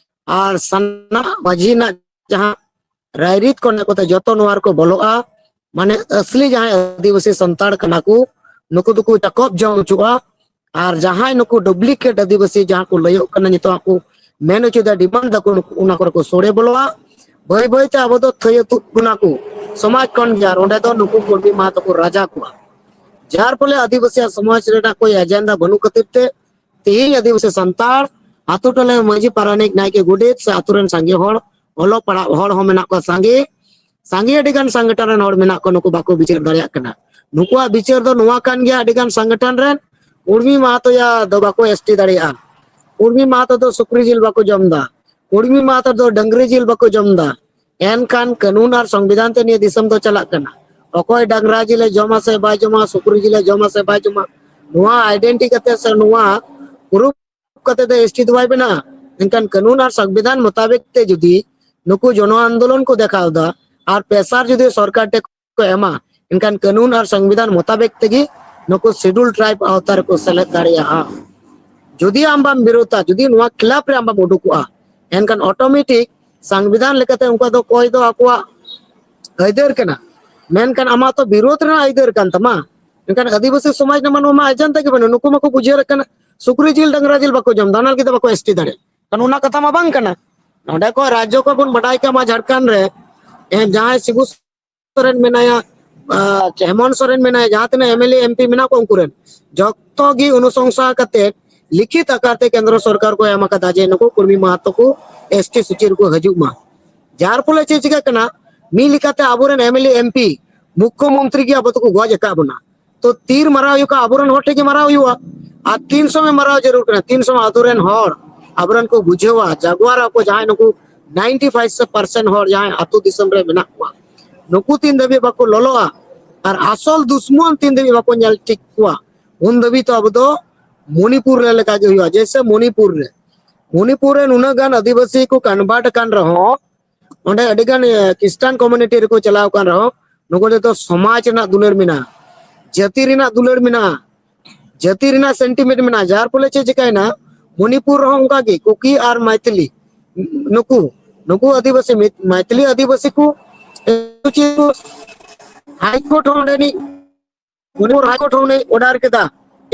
ᱟᱨ ᱥᱟᱱᱟᱢ ᱢᱟᱹᱡᱷᱤ ᱨᱮᱱᱟᱜ ᱡᱟᱦᱟᱸ ᱨᱟᱭᱨᱤᱛ ᱠᱚ ᱢᱮᱱᱟᱜ ᱠᱚᱛᱮ ᱡᱚᱛᱚ ᱱᱚᱣᱟ ᱨᱮᱠᱚ ᱵᱚᱞᱚᱜᱼᱟ᱾ ᱢᱟᱱᱮ ᱟᱥᱞᱤ ᱡᱟᱦᱟᱸᱭ ᱟᱹᱫᱤᱵᱟᱹᱥᱤ ᱥᱟᱱᱛᱟᱲ ᱠᱟᱱᱟ ᱠᱚ, ᱱᱩᱠᱩ ᱫᱚᱠᱚ ᱪᱟᱠᱚᱵ ᱡᱚᱝ ᱦᱚᱪᱚᱜᱼᱟ᱾ ᱟᱨ ᱡᱟᱦᱟᱸᱭ ᱱᱩᱠᱩ ᱰᱩᱯᱞᱤᱠᱮᱴ ᱟᱹᱫᱤᱵᱟᱹᱥᱤ ᱡᱟᱦᱟᱸ ᱠᱚ ᱞᱟᱹᱭᱚᱜ ᱠᱟᱱᱟ, ᱱᱤᱛᱚᱜ ᱠᱚ ᱢᱮᱱ ᱦᱚᱪᱚᱭᱮᱫᱟ, ᱰᱤᱢᱟᱱᱰ ᱫᱟᱠᱚ, ᱱᱩᱠᱩ ᱚᱱᱟ ᱠᱚᱨᱮ ᱠᱚ ᱥᱚᱲᱮ ᱵᱚᱞᱚᱜᱼᱟ᱾ ᱵᱟᱹᱭ ᱵᱟᱹᱭ ᱛᱮ ᱟᱵᱚ ᱫᱚ ᱛᱷᱟᱹᱭᱟᱹ ᱛᱩᱫ ᱵᱚᱱᱟ ᱠᱚ ᱥᱚᱢᱟᱡᱽ ᱠᱷᱚᱱ ᱜᱮ, ᱟᱨ ᱚᱸᱰᱮ ᱫᱚ ᱱᱩᱠᱩ ᱠᱩᱲᱢᱤ ᱢᱟ ᱫᱚᱠᱚ ᱨᱟᱡᱟ ᱠᱚᱣᱟ᱾ ᱡᱟᱨ ᱯᱷᱚᱞᱮ ᱟᱹᱫᱤᱵᱟᱹᱥᱤᱭᱟᱜ ᱥᱚᱢᱟᱡᱽ ᱨᱮᱱᱟᱜ ᱠᱳᱭ ᱮᱡᱮᱱᱰᱟ ᱵᱟᱹᱱᱩᱜ ᱠᱷᱟᱹᱛᱤᱨ ᱛᱮ ᱛᱮᱦᱮᱧ ᱟᱹᱫᱤᱵᱟᱹᱥᱤ ᱥᱟᱱᱛᱟᱲ ᱟᱛᱳ ᱴᱚᱞᱟ ᱢᱟᱹᱡᱷᱤ ᱯᱟᱨᱟᱱᱤᱠ ᱱᱟᱭᱠᱮ ᱜᱚᱰᱮᱛ ᱥᱮ ᱟᱛᱳ ᱨᱮᱱ ᱥᱟᱸᱜᱮ ᱦᱚᱲ, ᱚᱞᱚᱜ ᱯᱟᱲᱦᱟᱜ ᱦᱚᱲ ᱦᱚᱸ ᱢᱮᱱᱟᱜ ᱠᱚᱣᱟ ᱥᱟᱸᱜᱮ, ᱥᱟᱸᱜᱮ ᱟᱹᱰᱤ ᱜᱟᱱ ᱥᱚᱝᱜᱚᱴᱷᱚᱱ ᱨᱮᱱ ᱦᱚᱲ ᱢᱮᱱᱟᱜ ᱠᱚᱣᱟ, ᱱᱩᱠᱩ ᱵᱟᱠᱚ ᱵᱤᱪᱟᱹᱨ ᱫᱟᱲᱮᱭᱟᱜ ᱠᱟᱱᱟ᱾ ᱱᱩᱠᱩᱣᱟᱜ ᱵᱤᱪᱟᱹᱨ ᱫᱚ ᱱᱚᱣᱟ ᱠᱟᱱ ᱜᱮᱭᱟ, ᱟᱹᱰᱤ ᱜᱟᱱ ᱥᱚᱝᱜᱚᱴᱷᱚᱱ ᱨᱮᱱ ᱩᱨᱢᱤ ᱢᱟᱦᱟᱛᱚᱭᱟ ᱫᱚ ᱵᱟᱠᱚ ᱮᱥᱴᱤ ᱫᱟᱲᱮᱭᱟᱜᱼᱟ, ᱩᱨᱢᱤ ᱢᱟᱦᱟᱛᱚ ᱫᱚ ᱥᱩᱠᱨᱤ ᱡᱤᱞ ᱵᱟᱠᱚ ᱡᱚᱢ ᱮᱫᱟ, ᱩᱨᱢᱤ ᱢᱟᱦᱟᱛᱚ ᱫᱚ ᱰᱟᱹᱝᱨᱤ ᱡᱤᱞ ᱵᱟᱠᱚ ᱡᱚᱢ ᱮᱫᱟ᱾ ᱮᱱᱠᱷᱟᱱ ᱠᱟᱹᱱᱩᱱ ᱟᱨ ᱥᱚᱝᱵᱤᱫᱷᱟᱱ ᱛᱮ ᱱᱤᱭᱟᱹ ᱫᱤᱥᱚᱢ ᱫᱚ ᱪᱟᱞᱟᱜ ᱠᱟᱱᱟ᱾ ᱚᱠᱚᱭ ᱰᱟᱝᱨᱟ ᱡᱤᱞᱮ ᱡᱚᱢᱟ ᱥᱮ ᱵᱟᱭ ᱡᱚᱢᱟ, ᱥᱩᱠᱨᱤ ᱡᱤᱞᱮ ᱡᱚᱢᱟ ᱥᱮ ᱵᱟᱭ ᱡᱚᱢᱟ, ᱱᱚᱣᱟ ᱟᱭᱰᱮᱱᱴᱤ ᱠᱟᱛᱮ ᱥᱮ ᱱᱚᱣᱟ ᱯᱨᱩᱯ ᱠᱟᱛᱮ ᱫᱚ ᱮᱥᱴᱤ ᱫᱚ ᱵᱟᱭ ᱵᱮᱱᱟᱜᱼᱟ᱾ ᱮᱱᱠᱷᱟᱱ ᱠᱟᱹᱱᱩᱱ ᱟᱨ ᱥᱚᱝᱵᱤᱫᱷᱟᱱ ᱢᱚᱛᱟᱵᱤᱠ ᱛᱮ ᱡᱩᱫᱤ ᱱᱩᱠᱩ ᱡᱚᱱᱚ ᱟᱱᱫᱳᱞᱚᱱ ᱠᱚ ᱫᱮᱠᱷᱟᱣ ᱮᱫᱟ ᱟᱨ ᱯᱮᱥᱟᱨ ᱡᱩᱫᱤ ᱥᱚᱨᱠᱟᱨ ᱴᱷᱮᱱ ᱠᱚ ᱮᱢᱟ, ᱮᱱᱠᱷᱟᱱ ᱠᱟᱹᱱᱩᱱ ᱟᱨ ᱥᱚᱝᱵᱤᱫᱷᱟᱱ ᱢᱚᱛᱟᱵᱤᱠ ᱛᱮᱜᱮ ᱱᱩᱠᱩ ᱥᱤᱰᱩᱞ ᱴᱨᱟᱭᱤᱵ ᱟᱣᱛᱟ ᱨᱮᱠᱚ ᱥᱮᱞᱮᱫ ᱫᱟᱲᱮᱭᱟᱜᱼᱟ᱾ ᱡᱩᱫᱤ ᱟᱢ ᱵᱟᱢ ᱵᱤᱨᱳᱫᱷᱟ, ᱡᱩᱫᱤ ᱱᱚᱣᱟ ᱠᱷᱤᱞᱟᱯ ᱨᱮ ᱟᱢ ᱵᱟᱢ ᱩᱰᱩᱠᱚᱜᱼᱟ, ᱮᱱᱠᱷᱟᱱ ᱚᱴᱳᱢᱮᱴᱤᱠ ᱥᱚᱝᱵᱤᱫᱷᱟᱱ ᱞᱮᱠᱟᱛᱮ ᱩᱱᱠᱩᱣᱟᱜ ᱫᱚ ᱠᱚᱭ ᱫᱚ ᱟᱠᱚᱣᱟᱜ ᱟᱹᱭᱫᱟᱹᱨ ᱠᱟᱱᱟ, ᱢᱮᱱᱠᱷᱟᱱ ᱟᱢᱟᱜ ᱛᱚ ᱵᱤᱨᱳᱫᱷ ᱨᱮᱱᱟᱜ ᱟᱹᱭᱫᱟᱹᱨ ᱠᱟᱱ ᱛᱟᱢᱟ᱾ ᱢᱮᱱᱠᱷᱟᱱ ᱟᱹᱫᱤᱵᱟᱹᱥᱤ ᱥᱚᱢᱟᱡᱽ ᱨᱮᱢᱟ ᱱᱚᱣᱟ ᱢᱟ ᱮᱡᱮᱱᱰᱟ ᱜᱮ ᱵᱟᱹᱱᱩᱜ᱾ ᱱᱩᱠᱩ ᱢᱟᱠᱚ ᱵᱩᱡᱷᱟᱹᱣ ᱫᱟᱲᱮᱭᱟᱜ ᱠᱟᱱᱟ ᱥᱩᱠᱨᱤ ᱡᱤᱞ ᱰᱟᱝᱨᱟ ᱡᱤᱞ ᱵᱟᱠᱚ ᱡᱚᱢ ᱮᱫᱟ, ᱚᱱᱟ ᱞᱟᱹᱜᱤᱫ ᱫᱚ ᱵᱟᱠᱚ ᱮᱥᱴᱤ ᱫᱟᱲᱮᱭᱟᱜ ᱠᱟᱱᱟ᱾ ᱚᱱᱟ ᱠᱟᱛᱷᱟ ᱢᱟ ᱵᱟᱝ ᱠᱟᱱᱟ᱾ ᱱᱚᱰᱮ ᱠᱚ ᱨᱟᱡᱽᱡᱚ ᱠᱚ ᱵᱚᱱ ᱵᱟᱰᱟᱭ ᱠᱟᱜ ᱢᱟ, ᱡᱷᱟᱲᱠᱷᱚᱸᱰ ᱨᱮ ᱮ, ᱡᱟᱦᱟᱸᱭ ᱥᱤᱵᱩ ᱥᱚᱨᱮᱱ ᱢᱮᱱᱟᱭᱟ, ᱟᱨ ᱦᱮᱢᱚᱱᱛ ᱥᱚᱨᱮᱱ ᱢᱮᱱᱟᱭᱟ, ᱡᱟᱦᱟᱸ ᱛᱤᱱᱟᱹᱜ ᱮᱢᱮᱞᱮ ᱮᱢᱯᱤ ᱢᱮᱱᱟᱜ ᱠᱚᱣᱟ, ᱩᱱᱠᱩ ᱨᱮᱱ ᱡᱚᱛᱚ ᱜᱮ ᱚᱱᱩᱥᱚᱝᱥᱟ ᱠᱟᱛᱮ ᱞᱤᱠᱷᱤᱛ ᱟᱠᱟᱨ ᱛᱮ ᱠᱮᱱᱫᱨᱚ ᱥᱚᱨᱠᱟᱨ ᱠᱚ ᱮᱢ ᱟᱠᱟᱫᱟ ᱡᱮ ᱱᱩᱠᱩ ᱠᱩᱲᱢᱤ ᱢᱟᱦᱟᱛᱚ ᱠᱚ ᱮᱥᱴᱤ ᱥᱩᱪᱤ ᱨᱮᱠᱚ ᱦᱤᱡᱩᱜ ᱢᱟ᱾ ᱡᱟᱨ ᱯᱷᱚᱞᱮ ᱪᱮᱫ ᱪᱤᱠᱟᱹᱜ ᱠᱟᱱᱟ, ᱢᱤᱫ ᱞᱮᱠᱟᱛᱮ ᱟᱵᱚᱨᱮᱱ ᱮᱢᱮᱞᱮ ᱮᱢᱯᱤ, ᱢᱩᱠᱠᱷᱚ ᱢᱚᱱᱛᱨᱤ ᱜᱮ ᱟᱵᱚ ᱫᱚᱠᱚ ᱜᱚᱡ ᱟᱠᱟᱫ ᱵᱚᱱᱟ᱾ ᱛᱚ ᱛᱤᱨ ᱢᱟᱨᱟᱣ ᱦᱩᱭᱩᱜᱼᱟ, ᱟᱵᱚᱨᱮᱱ ᱦᱚᱲ ᱴᱷᱮᱱ ᱜᱮ ᱢᱟᱨᱟᱣ ᱦᱩᱭᱩᱜᱼᱟ᱾ ᱟᱨ ᱛᱤᱱ ᱥᱚᱢᱚᱭ ᱢᱟᱨᱟᱣ ᱡᱟᱹᱨᱩᱲ ᱠᱟᱱᱟ, ᱛᱤᱱ ᱥᱚᱢᱚᱭ ᱟᱛᱳ ᱨᱮᱱ ᱦᱚᱲ ᱟᱵᱚᱨᱮᱱ ᱠᱚ ᱵᱩᱡᱷᱟᱹᱣᱟ, ᱡᱟᱜᱣᱟᱨ ᱟᱠᱚ, ᱡᱟᱦᱟᱸᱭ ᱱᱩᱠᱩ ᱱᱟᱭᱤᱱᱴᱤ ᱯᱷᱟᱭᱤᱵᱷ ᱯᱟᱨᱥᱮᱱᱴ ᱦᱚᱲ ᱡᱟᱦᱟᱸᱭ ᱟᱛᱳ ᱫᱤᱥᱚᱢ ᱨᱮ ᱢᱮᱱᱟᱜ ᱠᱚᱣᱟ, ᱱᱩᱠᱩ ᱛᱤᱱ ᱫᱷᱟᱹᱵᱤᱡ ᱵᱟᱠᱚ ᱞᱚᱞᱚᱜᱼᱟ ᱟᱨ ᱟᱥᱚᱞ ᱫᱩᱥᱢᱚᱱ ᱛᱤᱱ ᱫᱷᱟᱹᱵᱤᱡ ᱵᱟᱠᱚ ᱧᱮᱞ ᱴᱷᱤᱠ ᱠᱚᱣᱟ, ᱩᱱ ᱫᱷᱟᱹᱵᱤᱡ ᱛᱚ ᱟᱵᱚ ᱫᱚ ᱢᱚᱱᱤᱯᱩᱨ ᱨᱮ ᱞᱮᱠᱟ ᱜᱮ ᱦᱩᱭᱩᱜᱼᱟ᱾ ᱡᱮᱭᱥᱮ ᱢᱚᱱᱤᱯᱩᱨ ᱨᱮ, ᱢᱚᱱᱤᱯᱩᱨ ᱨᱮ ᱱᱩᱱᱟᱹᱜ ᱜᱟᱱ ᱟᱹᱫᱤᱵᱟᱹᱥᱤ ᱠᱚ ᱠᱚᱱᱵᱷᱟᱨᱴ ᱟᱠᱟᱱ ᱨᱮᱦᱚᱸ, ᱚᱸᱰᱮ ᱟᱹᱰᱤ ᱜᱟᱱ ᱠᱷᱨᱤᱥᱴᱟᱱ ᱠᱚᱢᱤᱭᱩᱱᱤᱴᱤ ᱨᱮᱠᱚ ᱪᱟᱞᱟᱣ ᱟᱠᱟᱱ ᱨᱮᱦᱚᱸ, ᱱᱩᱠᱩ ᱡᱚᱛᱚ ᱥᱚᱢᱟᱡᱽ ᱨᱮᱱᱟᱜ ᱫᱩᱞᱟᱹᱲ ᱢᱮᱱᱟᱜᱼᱟ, ᱡᱟᱹᱛᱤ ᱨᱮᱱᱟᱜ ᱫᱩᱞᱟᱹᱲ ᱢᱮᱱᱟᱜᱼᱟ, ᱡᱟᱹᱛᱤ ᱨᱮᱱᱟᱜ ᱥᱮᱱᱴᱤᱢᱮᱱᱴ ᱢᱮᱱᱟᱜᱼᱟ᱾ ᱡᱟᱨ ᱯᱷᱚᱞᱮ ᱪᱮᱫ ᱪᱤᱠᱟᱭᱮᱱᱟ, ᱢᱚᱱᱤᱯᱩᱨ ᱨᱮᱦᱚᱸ ᱚᱱᱠᱟ ᱜᱮ ᱠᱩᱠᱤ ᱟᱨ ᱢᱟᱭᱛᱷᱤᱞᱤ, ᱱᱩᱠᱩ ᱱᱩᱠᱩ ᱟᱹᱫᱤᱵᱟᱹᱥᱤ, ᱢᱤᱛ- ᱢᱟᱭᱛᱷᱤᱞᱤ ᱟᱹᱫᱤᱵᱟᱹᱥᱤ ᱠᱚ ᱦᱟᱭᱠᱳᱨᱴ ᱦᱚᱸ ᱚᱸᱰᱮᱱᱤᱡ ᱢᱚᱱᱤᱯᱩᱨ ᱦᱟᱭᱠᱳᱨᱴ ᱦᱚᱸ ᱩᱱᱤ ᱚᱨᱰᱟᱨ ᱠᱮᱫᱟ,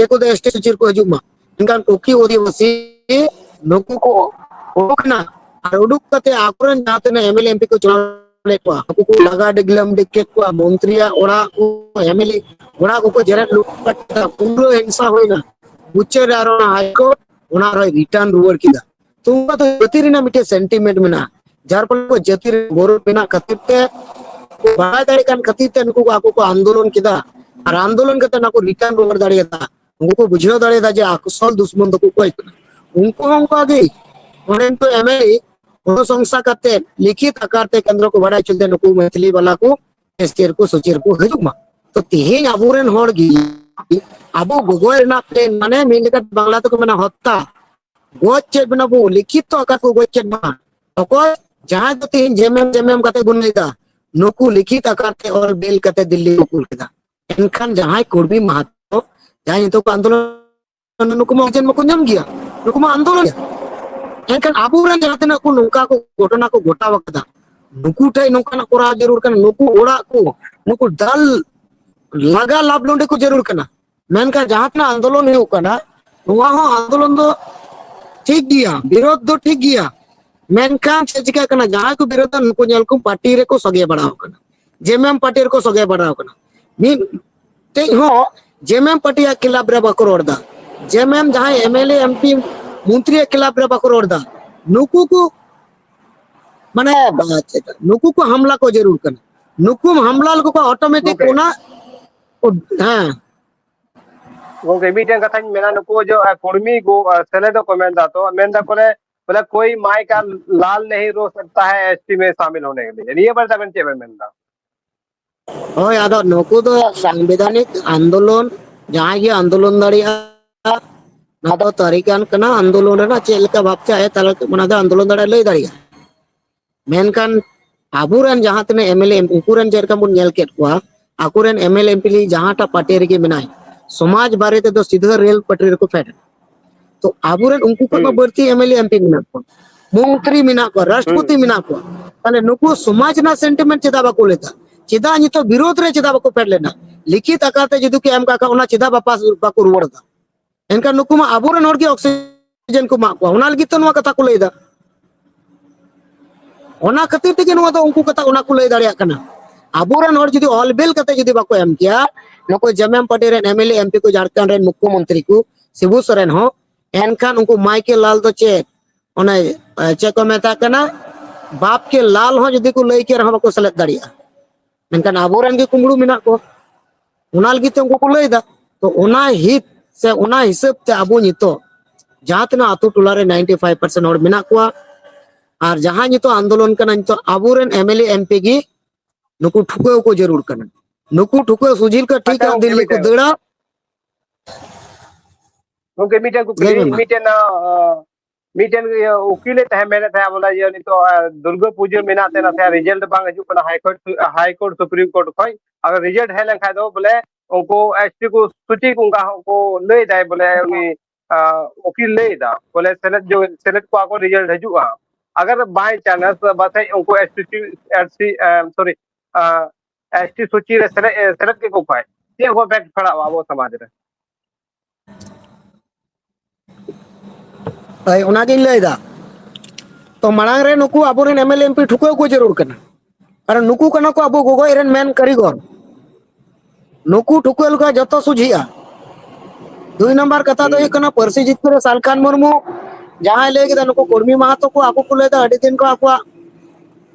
ᱮᱠᱚ ᱫᱚ ᱮᱥᱴᱤ ᱥᱩᱪᱤ ᱨᱮᱠᱚ ᱦᱤᱡᱩᱜ ᱢᱟ᱾ ᱢᱮᱱᱠᱷᱟᱱ ᱠᱩᱠᱤ ᱟᱹᱫᱤᱵᱟᱹᱥᱤ ᱱᱩᱠᱩ ᱠᱚ ᱩᱰᱩᱠ ᱮᱱᱟ, ᱟᱨ ᱩᱰᱩᱠ ᱠᱟᱛᱮ ᱟᱠᱚᱨᱮᱱ ᱡᱟᱦᱟᱸ ᱛᱤᱱᱟᱹᱜ ᱮᱢᱮᱞᱮ ᱮᱢᱯᱤ ᱠᱚ ᱪᱩᱱᱟᱣ ᱞᱮᱫ ᱠᱚᱣᱟ, ᱩᱱᱠᱩ ᱠᱚ ᱞᱟᱜᱟ ᱰᱤᱜᱽᱞᱟᱹᱢ ᱰᱤᱜ ᱠᱮᱫ ᱠᱚᱣᱟ, ᱢᱚᱱᱛᱨᱤᱭᱟᱜ ᱚᱲᱟᱜ ᱠᱚ, ᱮᱢᱮᱞᱮ ᱚᱲᱟᱜ ᱠᱚᱠᱚ ᱡᱮᱨᱮᱫ ᱞᱩᱴ ᱠᱮᱫᱟ, ᱯᱩᱨᱟᱹ ᱦᱤᱝᱥᱟ ᱦᱩᱭᱱᱟ᱾ ᱢᱩᱪᱟᱹᱫ ᱨᱮ ᱟᱨ ᱚᱱᱟ ᱦᱟᱭᱠᱳᱨᱴ ᱚᱱᱟ ᱨᱮ ᱨᱤᱴᱟᱨᱱ ᱨᱩᱣᱟᱹᱲ ᱠᱮᱫᱟ᱾ ᱛᱚ ᱩᱱᱠᱩ ᱫᱚ ᱡᱟᱹᱛᱤ ᱨᱮᱱᱟᱜ ᱢᱤᱫᱴᱮᱱ ᱥᱮᱱᱴᱤᱢᱮᱱᱴ ᱢᱮᱱᱟᱜᱼᱟ, ᱡᱟᱨ ᱯᱷᱚᱞᱮ ᱩᱱᱠᱩ ᱡᱟᱹᱛᱤ ᱨᱮ ᱜᱚᱨᱚᱵ ᱢᱮᱱᱟᱜ ᱠᱷᱟᱹᱛᱤᱨ ᱛᱮ, ᱵᱟᱲᱟᱭ ᱫᱟᱲᱮᱭᱟᱜ ᱠᱟᱱ ᱠᱷᱟᱹᱛᱤᱨ ᱛᱮ ᱱᱩᱠᱩ ᱠᱚ ᱟᱠᱚ ᱠᱚ ᱟᱱᱫᱳᱞᱚᱱ ᱠᱮᱫᱟ, ᱟᱨ ᱟᱱᱫᱳᱞᱚᱱ ᱠᱟᱛᱮ ᱚᱱᱟ ᱠᱚ ᱨᱤᱴᱟᱨᱱ ᱨᱩᱣᱟᱹᱲ ᱫᱟᱲᱮᱭᱟᱫᱟ᱾ ᱩᱱᱠᱩ ᱠᱚ ᱵᱩᱡᱷᱟᱹᱣ ᱫᱟᱲᱮᱭᱟᱫᱟ ᱡᱮ ᱟᱥᱚᱞ ᱫᱩᱥᱢᱚᱱ ᱫᱚᱠᱚ ᱚᱠᱚᱭ ᱠᱟᱱᱟ᱾ ᱩᱱᱠᱩ ᱦᱚᱸ ᱚᱱᱠᱟ ᱜᱮ ᱚᱸᱰᱮᱱ ᱠᱚ ᱮᱢᱮᱞᱮ ᱚᱱᱩᱥᱚᱝᱥᱟ ᱠᱟᱛᱮ ᱞᱤᱠᱷᱤᱛ ᱟᱠᱟᱨ ᱛᱮ ᱠᱮᱱᱫᱨᱚ ᱠᱚ ᱵᱟᱲᱟᱭ ᱦᱚᱪᱚ ᱞᱮᱫᱟ ᱱᱩᱠᱩ ᱢᱮᱛᱷᱤᱞᱤ ᱵᱟᱞᱟ ᱠᱚ ᱮᱥᱴᱤ ᱨᱮᱠᱚ ᱥᱩᱪᱤ ᱨᱮᱠᱚ ᱦᱤᱡᱩᱜ ᱢᱟ᱾ ᱛᱚ ᱛᱮᱦᱮᱧ ᱟᱵᱚᱨᱮᱱ ᱦᱚᱲ ᱜᱮ ᱟᱵᱚ ᱜᱚᱜᱚᱭ ᱨᱮᱱᱟᱜ ᱯᱞᱮᱱ, ᱢᱟᱱᱮ ᱢᱤᱫ ᱞᱮᱠᱟᱛᱮ ᱵᱟᱝᱞᱟ ᱛᱮᱠᱚ ᱢᱮᱱᱟ ᱦᱚᱛᱛᱟ, ᱜᱚᱡ ᱪᱮᱫ ᱵᱚᱱᱟ ᱵᱚ, ᱞᱤᱠᱷᱤᱛ ᱛᱚ ᱟᱠᱟᱨ ᱠᱚ ᱜᱚᱡ ᱪᱮᱫ ᱵᱚᱱᱟ᱾ ᱚᱠᱚᱭ ᱡᱟᱦᱟᱸᱭ ᱫᱚ ᱛᱮᱦᱮᱧ ᱡᱮᱢᱮᱢ ᱡᱮᱢᱮᱢ ᱠᱟᱛᱮ ᱵᱚᱱ ᱞᱟᱹᱭᱫᱟ, ᱱᱩᱠᱩ ᱞᱤᱠᱷᱤᱛ ᱟᱠᱟᱨ ᱛᱮ ᱚᱞ ᱵᱮᱞ ᱠᱟᱛᱮ ᱫᱤᱞᱞᱤ ᱠᱚ ᱠᱩᱞ ᱠᱮᱫᱟ᱾ ᱮᱱᱠᱷᱟᱱ ᱡᱟᱦᱟᱸᱭ ᱠᱩᱲᱢᱤ ᱢᱟᱦᱟᱛᱚ, ᱡᱟᱦᱟᱸᱭ ᱱᱤᱛᱚᱜ ᱠᱚ ᱟᱱᱫᱳᱞᱚᱱ, ᱱᱩᱠᱩ ᱢᱟ ᱚᱠᱥᱤᱡᱮᱱ ᱵᱟᱠᱚ ᱧᱟᱢ ᱜᱮᱭᱟ, ᱱᱩᱠᱩ ᱢᱟ ᱟᱱᱫᱳᱞᱚᱱ ᱜᱮᱭᱟ᱾ ᱮᱱᱠᱷᱟᱱ ᱟᱵᱚᱨᱮᱱ ᱡᱟᱦᱟᱸ ᱛᱤᱱᱟᱹᱜ ᱠᱚ ᱱᱚᱝᱠᱟ ᱠᱚ ᱜᱷᱚᱴᱚᱱᱟ ᱠᱚ ᱜᱷᱚᱴᱟᱣ ᱟᱠᱟᱫᱟ, ᱱᱩᱠᱩ ᱴᱷᱮᱱ ᱱᱚᱝᱠᱟᱱᱟᱜ ᱠᱚᱨᱟᱣ ᱡᱟᱹᱨᱩᱲ ᱠᱟᱱᱟ, ᱱᱩᱠᱩ ᱚᱲᱟᱜ ᱠᱚ, ᱱᱩᱠᱩ ᱫᱟᱞ ᱞᱟᱜᱟ ᱞᱟᱵᱷ ᱱᱚᱰᱮ ᱠᱚ ᱡᱟᱹᱨᱩᱲ ᱠᱟᱱᱟ᱾ ᱢᱮᱱᱠᱷᱟᱱ ᱡᱟᱦᱟᱸ ᱛᱤᱱᱟᱹᱜ ᱟᱱᱫᱳᱞᱚᱱ ᱦᱩᱭᱩᱜ ᱠᱟᱱᱟ, ᱱᱚᱣᱟ ᱦᱚᱸ ᱟᱱᱫᱳᱞᱚᱱ ᱫᱚ ᱴᱷᱤᱠ ᱜᱮᱭᱟ, ᱵᱤᱨᱳᱫᱷ ᱫᱚ ᱴᱷᱤᱠ ᱜᱮᱭᱟ, ᱢᱮᱱᱠᱷᱟᱱ ᱪᱮᱫ ᱪᱤᱠᱟᱹᱜ ᱠᱟᱱᱟ, ᱡᱟᱦᱟᱸᱭ ᱠᱚ ᱵᱤᱨᱳᱫᱷᱟ ᱱᱩᱠᱩ ᱧᱮᱞ ᱠᱚ ᱯᱟᱨᱴᱤ ᱨᱮᱠᱚ ᱥᱚᱜᱮ ᱵᱟᱲᱟ ᱟᱠᱟᱱᱟ᱾ ᱡᱮᱢᱮᱢ ᱯᱟᱨᱴᱤ ᱨᱮᱠᱚ ᱥᱚᱜᱮ ᱵᱟᱲᱟᱣ ᱠᱟᱱᱟ᱾ ᱢᱤᱫᱴᱮᱡ ᱦᱚᱸ ᱡᱮᱢᱮᱢ ᱯᱟᱨᱴᱤᱭᱟᱜ ᱠᱷᱤᱞᱟᱯ ᱨᱮ ᱵᱟᱠᱚ ᱨᱚᱲ ᱮᱫᱟ᱾ ᱡᱮᱢᱮᱢ ᱡᱟᱦᱟᱸᱭ ᱮᱢᱮᱞᱮ ᱮᱢᱯᱤ ᱢᱚᱱᱛᱨᱤᱭᱟᱜ ᱠᱷᱤᱞᱟᱯ ᱨᱮ ᱵᱟᱠᱚ ᱨᱚᱲ ᱮᱫᱟ᱾ ᱱᱩᱠᱩ ᱠᱚ ᱢᱟᱱᱮ ᱱᱩᱠᱩ ᱠᱚ ᱦᱟᱢᱞᱟ ᱠᱚ ᱡᱟᱹᱨᱩᱲ ᱠᱟᱱᱟ᱾ ᱱᱩᱠᱩ ᱦᱟᱢᱞᱟ ᱞᱮᱠᱚ ᱠᱚ ᱚᱴᱳᱢᱮᱴᱤᱠ ᱜᱚᱝᱠᱮ᱾ ᱚᱱᱟ ᱦᱮᱸ᱾ ᱜᱚᱝᱠᱮ, ᱢᱤᱫᱴᱮᱱ ᱠᱟᱛᱷᱟᱧ ᱢᱮᱱᱟ, ᱱᱩᱠᱩ ᱡᱚ ᱠᱚᱨᱢᱤ ᱠᱚ ᱥᱮᱞᱮᱫᱚᱜ ᱠᱚ ᱢᱮᱱ ᱫᱟ, ᱛᱚ ᱢᱮᱱ ᱫᱟ ᱠᱚ ᱵᱚᱞᱮ ᱠᱳᱭ ᱢᱟᱭ ᱠᱟ ᱞᱟᱞ ᱱᱟᱦᱤ ᱨᱳ ᱥᱟᱠᱛᱟ ᱦᱟᱭ ᱮᱥᱴᱤ ᱢᱮ ᱥᱟᱢᱤᱞ ᱦᱳᱱᱮ ᱠᱮ ᱞᱤᱭᱮ᱾ ᱱᱤᱭᱟᱹ ᱵᱟᱨᱮ ᱛᱮ ᱟᱵᱮᱱ ᱪᱮᱫ ᱵᱮᱱ ᱢᱮᱱ ᱫᱟ? ᱦᱳᱭ, ᱟᱫᱚ ᱱᱩᱠᱩ ᱫᱚ ᱥᱟᱝᱵᱤᱫᱷᱟᱱᱤᱠ ᱟᱱᱫᱳᱞᱚᱱ, ᱡᱟᱦᱟᱸᱭ ᱜᱮ ᱟᱱᱫᱳᱞᱚᱱ ᱫᱟᱲᱮᱭᱟᱜᱼᱟ᱾ ᱱᱚᱣᱟ ᱫᱚ ᱛᱟᱹᱨᱤ ᱠᱟᱱ ᱠᱟᱱᱟ, ᱟᱱᱫᱳᱞᱚᱱ ᱨᱮᱱᱟᱜ ᱪᱮᱫ ᱞᱮᱠᱟ ᱵᱷᱟᱵᱽᱛᱮ ᱟᱭᱮ ᱛᱟᱦᱞᱮ ᱚᱱᱟ ᱫᱚ ᱟᱱᱫᱳᱞᱚᱱ ᱫᱟᱲᱮᱭᱟᱜᱼᱟ, ᱞᱟᱹᱭ ᱫᱟᱲᱮᱭᱟᱜᱼᱟ᱾ ᱢᱮᱱᱠᱷᱟᱱ ᱟᱵᱚᱨᱮᱱ ᱡᱟᱦᱟᱸ ᱛᱤᱱᱟᱹᱜ ᱮᱢᱮᱞᱮ, ᱩᱱᱠᱩ ᱨᱮᱱ ᱡᱮᱨᱚᱠᱚᱢ ᱵᱚᱱ ᱧᱮᱞ ᱠᱮᱫ ᱠᱚᱣᱟ, ᱟᱠᱚᱨᱮᱱ ᱮᱢᱮᱞᱮ ᱮᱢᱯᱤ ᱡᱟᱦᱟᱸᱴᱟᱜ ᱯᱟᱨᱴᱤ ᱨᱮᱜᱮ ᱢᱮᱱᱟᱭ, ᱥᱚᱢᱟᱡᱽ ᱵᱟᱨᱮ ᱛᱮᱫᱚ ᱥᱤᱫᱷᱟᱹ ᱨᱮᱞ ᱯᱟᱴᱨᱤ ᱨᱮᱠᱚ ᱯᱷᱮᱰ ᱮᱱᱟ᱾ ᱛᱚ ᱟᱵᱚᱨᱮᱱ ᱩᱱᱠᱩ ᱠᱷᱚᱱ ᱢᱟ ᱦᱩᱸ᱾ ᱵᱟᱹᱲᱛᱤ ᱮᱢᱮᱞᱮ ᱮᱢᱯᱤ ᱢᱮᱱᱟᱜ ᱠᱚᱣᱟ, ᱢᱚᱱᱛᱨᱤ ᱢᱮᱱᱟᱜ ᱠᱚᱣᱟ, ᱨᱟᱥᱴᱨᱚᱯᱚᱛᱤ ᱦᱩᱸ᱾ ᱢᱮᱱᱟᱜ ᱠᱚᱣᱟ᱾ ᱛᱟᱦᱞᱮ ᱱᱩᱠᱩ ᱥᱚᱢᱟᱡᱽ ᱨᱮᱱᱟᱜ ᱥᱮᱱᱴᱤᱢᱮᱱᱴ ᱪᱮᱫᱟᱜ ᱵᱟᱠᱚ ᱞᱟᱹᱭ ᱮᱫᱟ? ᱪᱮᱫᱟᱜ ᱱᱤᱛᱚᱜ ᱵᱤᱨᱳᱫᱷ ᱨᱮ ᱪᱮᱫᱟᱜ ᱵᱟᱠᱚ ᱯᱷᱮᱰ ᱞᱮᱱᱟ? ᱞᱤᱠᱷᱤᱛ ᱟᱠᱟᱨ ᱛᱮ ᱡᱩᱫᱤ ᱠᱚ ᱮᱢ ᱠᱟᱜ ᱠᱷᱟᱱ, ᱚᱱᱟ ᱪᱮᱫᱟᱜ ᱵᱟᱯᱟᱥ ᱵᱟᱠᱚ ᱨᱩᱣᱟᱹᱲ ᱮᱫᱟ? ᱮᱱᱠᱷᱟᱱ ᱱᱩᱠᱩ ᱢᱟ ᱟᱵᱚᱨᱮᱱ ᱦᱚᱲ ᱜᱮ ᱚᱠᱥᱤᱡᱮᱱ ᱠᱚ ᱮᱢᱟᱜ ᱠᱚᱣᱟ, ᱚᱱᱟ ᱞᱟᱹᱜᱤᱫ ᱛᱮ ᱱᱚᱣᱟ ᱠᱟᱛᱷᱟ ᱠᱚ ᱞᱟᱹᱭ ᱮᱫᱟ᱾ ᱚᱱᱟ ᱠᱷᱟᱹᱛᱤᱨ ᱛᱮᱜᱮ ᱱᱚᱣᱟ ᱫᱚ ᱩᱱᱠᱩ ᱠᱟᱛᱷᱟ ᱚᱱᱟ ᱠᱚ ᱞᱟᱹᱭ ᱫᱟᱲᱮᱭᱟᱜ ᱠᱟᱱᱟ᱾ ᱟᱵᱚᱨᱮᱱ ᱦᱚᱲ ᱡᱩᱫᱤ ᱚᱞ ᱵᱤᱞ ᱠᱟᱛᱮ ᱡᱩᱫᱤ ᱵᱟᱠᱚ ᱮᱢ ᱠᱮᱭᱟ, ᱱᱩᱠᱩ ᱡᱮᱢᱮᱢ ᱯᱟᱨᱴᱤ ᱨᱮᱱ ᱮᱢᱮᱞᱮ ᱮᱢᱯᱤ ᱠᱚ, ᱡᱷᱟᱲᱠᱷᱚᱸᱰ ᱨᱮᱱ ᱢᱩᱠᱷᱭᱚᱢᱚᱱᱛᱨᱤ ᱠᱚ ᱥᱤᱵᱩ ᱥᱚᱨᱮᱱ ᱦᱚᱸ, ᱮᱱᱠᱷᱟᱱ ᱩᱱᱠᱩ ᱢᱟᱭ ᱠᱮ ᱞᱟᱞ ᱫᱚ ᱪᱮᱫ, ᱚᱱᱮ, ᱮ, ᱪᱮᱫ ᱠᱚ ᱢᱮᱛᱟᱜ ᱠᱟᱱᱟ, ᱵᱟᱯ ᱠᱮ ᱞᱟᱞ ᱦᱚᱸ ᱡᱩᱫᱤ ᱠᱚ ᱞᱟᱹᱭ ᱠᱮ ᱨᱮᱦᱚᱸ ᱵᱟᱠᱚ ᱥᱮᱞᱮᱫ ᱫᱟᱲᱮᱭᱟᱜᱼᱟ᱾ ᱢᱮᱱᱠᱷᱟᱱ ᱟᱵᱚᱨᱮᱱ ᱜᱮ ᱠᱩᱢᱵᱽᱲᱩ ᱢᱮᱱᱟᱜ ᱠᱚᱣᱟ, ᱚᱱᱟ ᱞᱟᱹᱜᱤᱫ ᱛᱮ ᱩᱱᱠᱩ ᱠᱚ ᱞᱟᱹᱭ ᱮᱫᱟ᱾ ᱛᱚ ᱚᱱᱟ ᱦᱤᱛ ᱥᱮ ᱚᱱᱟ ᱦᱤᱥᱟᱹᱵ ᱛᱮ ᱟᱵᱚ ᱱᱤᱛᱚᱜ ᱡᱟᱦᱟᱸ ᱛᱤᱱᱟᱹᱜ ᱟᱛᱳ ᱴᱚᱞᱟ ᱨᱮ ninety five percent ᱦᱚᱲ ᱢᱮᱱᱟᱜ ᱠᱚᱣᱟ, ᱟᱨ ᱡᱟᱦᱟᱸ ᱱᱤᱛᱚᱜ ᱟᱱᱫᱳᱞᱚᱱ ᱠᱟᱱᱟ, ᱱᱤᱛᱚᱜ ᱟᱵᱚᱨᱮᱱ ᱮᱢᱮᱞᱮ ᱮᱢᱯᱤ ᱜᱮ ᱱᱩᱠᱩ ᱴᱷᱩᱠᱟᱹᱣ ᱠᱚ ᱡᱟᱹᱨᱩᱲ ᱠᱟᱱᱟ᱾ ᱱᱩᱠᱩ ᱴᱷᱩᱠᱟᱹᱣ ᱥᱩᱡᱤᱞ ᱠᱚ ᱴᱷᱤᱠ ᱟᱪᱪᱷᱟ, ᱜᱚᱝᱠᱮ, ᱫᱤᱞᱞᱤ ᱠᱚ ᱢᱤᱫᱴᱮᱱ ᱫᱟᱹᱲᱟ᱾ ᱜᱚᱝᱠᱮ, ᱢᱤᱫᱴᱮᱱ ᱞᱟᱹᱭ ᱠᱩᱠᱞᱤ, ᱢᱮ ᱢᱟ᱾ ᱢᱤᱫᱴᱮᱱ, ᱟ, ᱢᱤᱫᱴᱮᱱ ᱤᱭᱟᱹ ᱩᱠᱤᱞᱮ ᱛᱟᱦᱮᱸ, ᱢᱮᱱᱮᱫ ᱛᱟᱦᱮᱸᱫ ᱵᱚᱞᱮ, ᱤᱭᱟᱹ, ᱱᱤᱛᱚᱜ, ᱟ, ᱫᱩᱨᱜᱟᱹ ᱯᱩᱡᱟᱹ ᱢᱮᱱᱟᱜ ᱛᱮ ᱱᱟᱥᱮ ᱨᱮᱡᱟᱞᱴ ᱵᱟᱝ ᱦᱤᱡᱩᱜ ᱠᱟᱱᱟ, high court, high court, supreme court ᱠᱷᱚᱱ᱾ ᱟᱫᱚ ᱨᱮᱡᱟᱞᱴ ᱦᱮᱡ ᱞᱮᱱᱠᱷᱟᱱ ᱫᱚ ᱵᱚᱞᱮ ᱩᱱᱠᱩ ᱮᱥᱴᱤ ᱠᱚ ᱥᱩᱪᱤ ᱠᱚ ᱚᱱᱠᱟ ᱦᱚᱸᱠᱚ ᱞᱟᱹᱭ ᱫᱟᱭ ᱵᱚᱞᱮ, ᱩᱱᱤ, ᱟ, ᱩᱠᱤᱞ ᱞᱟᱹᱭ ᱫᱟ ᱵᱚᱞᱮ ᱥᱮᱞᱮᱫ ᱡᱚ-, ᱥᱮᱞᱮᱫ ᱠᱚᱣᱟ ᱠᱚ, ᱨᱮᱡᱟᱞᱴ ᱦᱤᱡᱩᱜᱼᱟ᱾ ᱟᱜᱟᱨ by chance ᱯᱟᱥᱮᱡ ᱩᱱᱠᱩ ᱮᱥᱴᱤ, ᱮᱥᱴᱤ, ᱟ, sorry, ᱟ, ᱮᱥᱴᱤ ᱥᱩᱪᱤ ᱨᱮ ᱥᱮᱞᱮᱫ, ᱥᱮᱞᱮᱫ ᱠᱮᱫ ᱠᱚ ᱠᱷᱟᱡ ᱪᱮᱫ ᱠᱚ ᱤᱯᱷᱮᱠᱴ ᱯᱟᱲᱟᱜᱼᱟ ᱟᱵᱚ ᱥᱚᱢᱟᱡᱽ ᱨᱮ? ᱦᱳᱭ, ᱚᱱᱟᱜᱤᱧ ᱞᱟᱹᱭᱫᱟ᱾ ᱛᱚ ᱢᱟᱲᱟᱝ ᱨᱮ ᱱᱩᱠᱩ ᱟᱵᱚᱨᱮᱱ ᱮᱢᱮᱞᱮ ᱮᱢᱯᱤ ᱴᱷᱩᱠᱟᱹᱣ ᱠᱚ ᱡᱟᱹᱨᱩᱲ ᱠᱟᱱᱟ᱾ ᱠᱟᱨᱚᱱ ᱱᱩᱠᱩ ᱠᱟᱱᱟ ᱠᱚ ᱟᱵᱚ ᱜᱚᱜᱚᱡ ᱨᱮᱱ ᱢᱮᱱ ᱠᱟᱹᱨᱤᱜᱚᱨ᱾ ᱱᱩᱠᱩ ᱴᱷᱩᱠᱟᱹ ᱞᱮᱠᱷᱟᱱ ᱡᱚᱛᱚ ᱥᱚᱡᱷᱮᱜᱼᱟ᱾ ᱫᱩᱭ ᱱᱟᱢᱵᱟᱨ ᱠᱟᱛᱷᱟ ᱫᱚ ᱦᱩᱭᱩᱜ ᱠᱟᱱᱟ, ᱯᱟᱹᱨᱥᱤ ᱡᱤᱛᱠᱟᱹᱨ ᱨᱮ ᱥᱟᱞᱠᱷᱟᱱ ᱢᱩᱨᱢᱩ ᱡᱟᱦᱟᱸᱭ ᱞᱟᱹᱭ ᱠᱮᱫᱟ, ᱱᱩᱠᱩ ᱠᱚᱲᱢᱤ ᱢᱟᱦᱟᱛᱚ ᱠᱚ ᱟᱠᱚ ᱠᱚ ᱞᱟᱹᱭ ᱫᱟ ᱟᱹᱰᱤ ᱫᱤᱱ ᱠᱚ ᱟᱠᱚᱣᱟᱜ,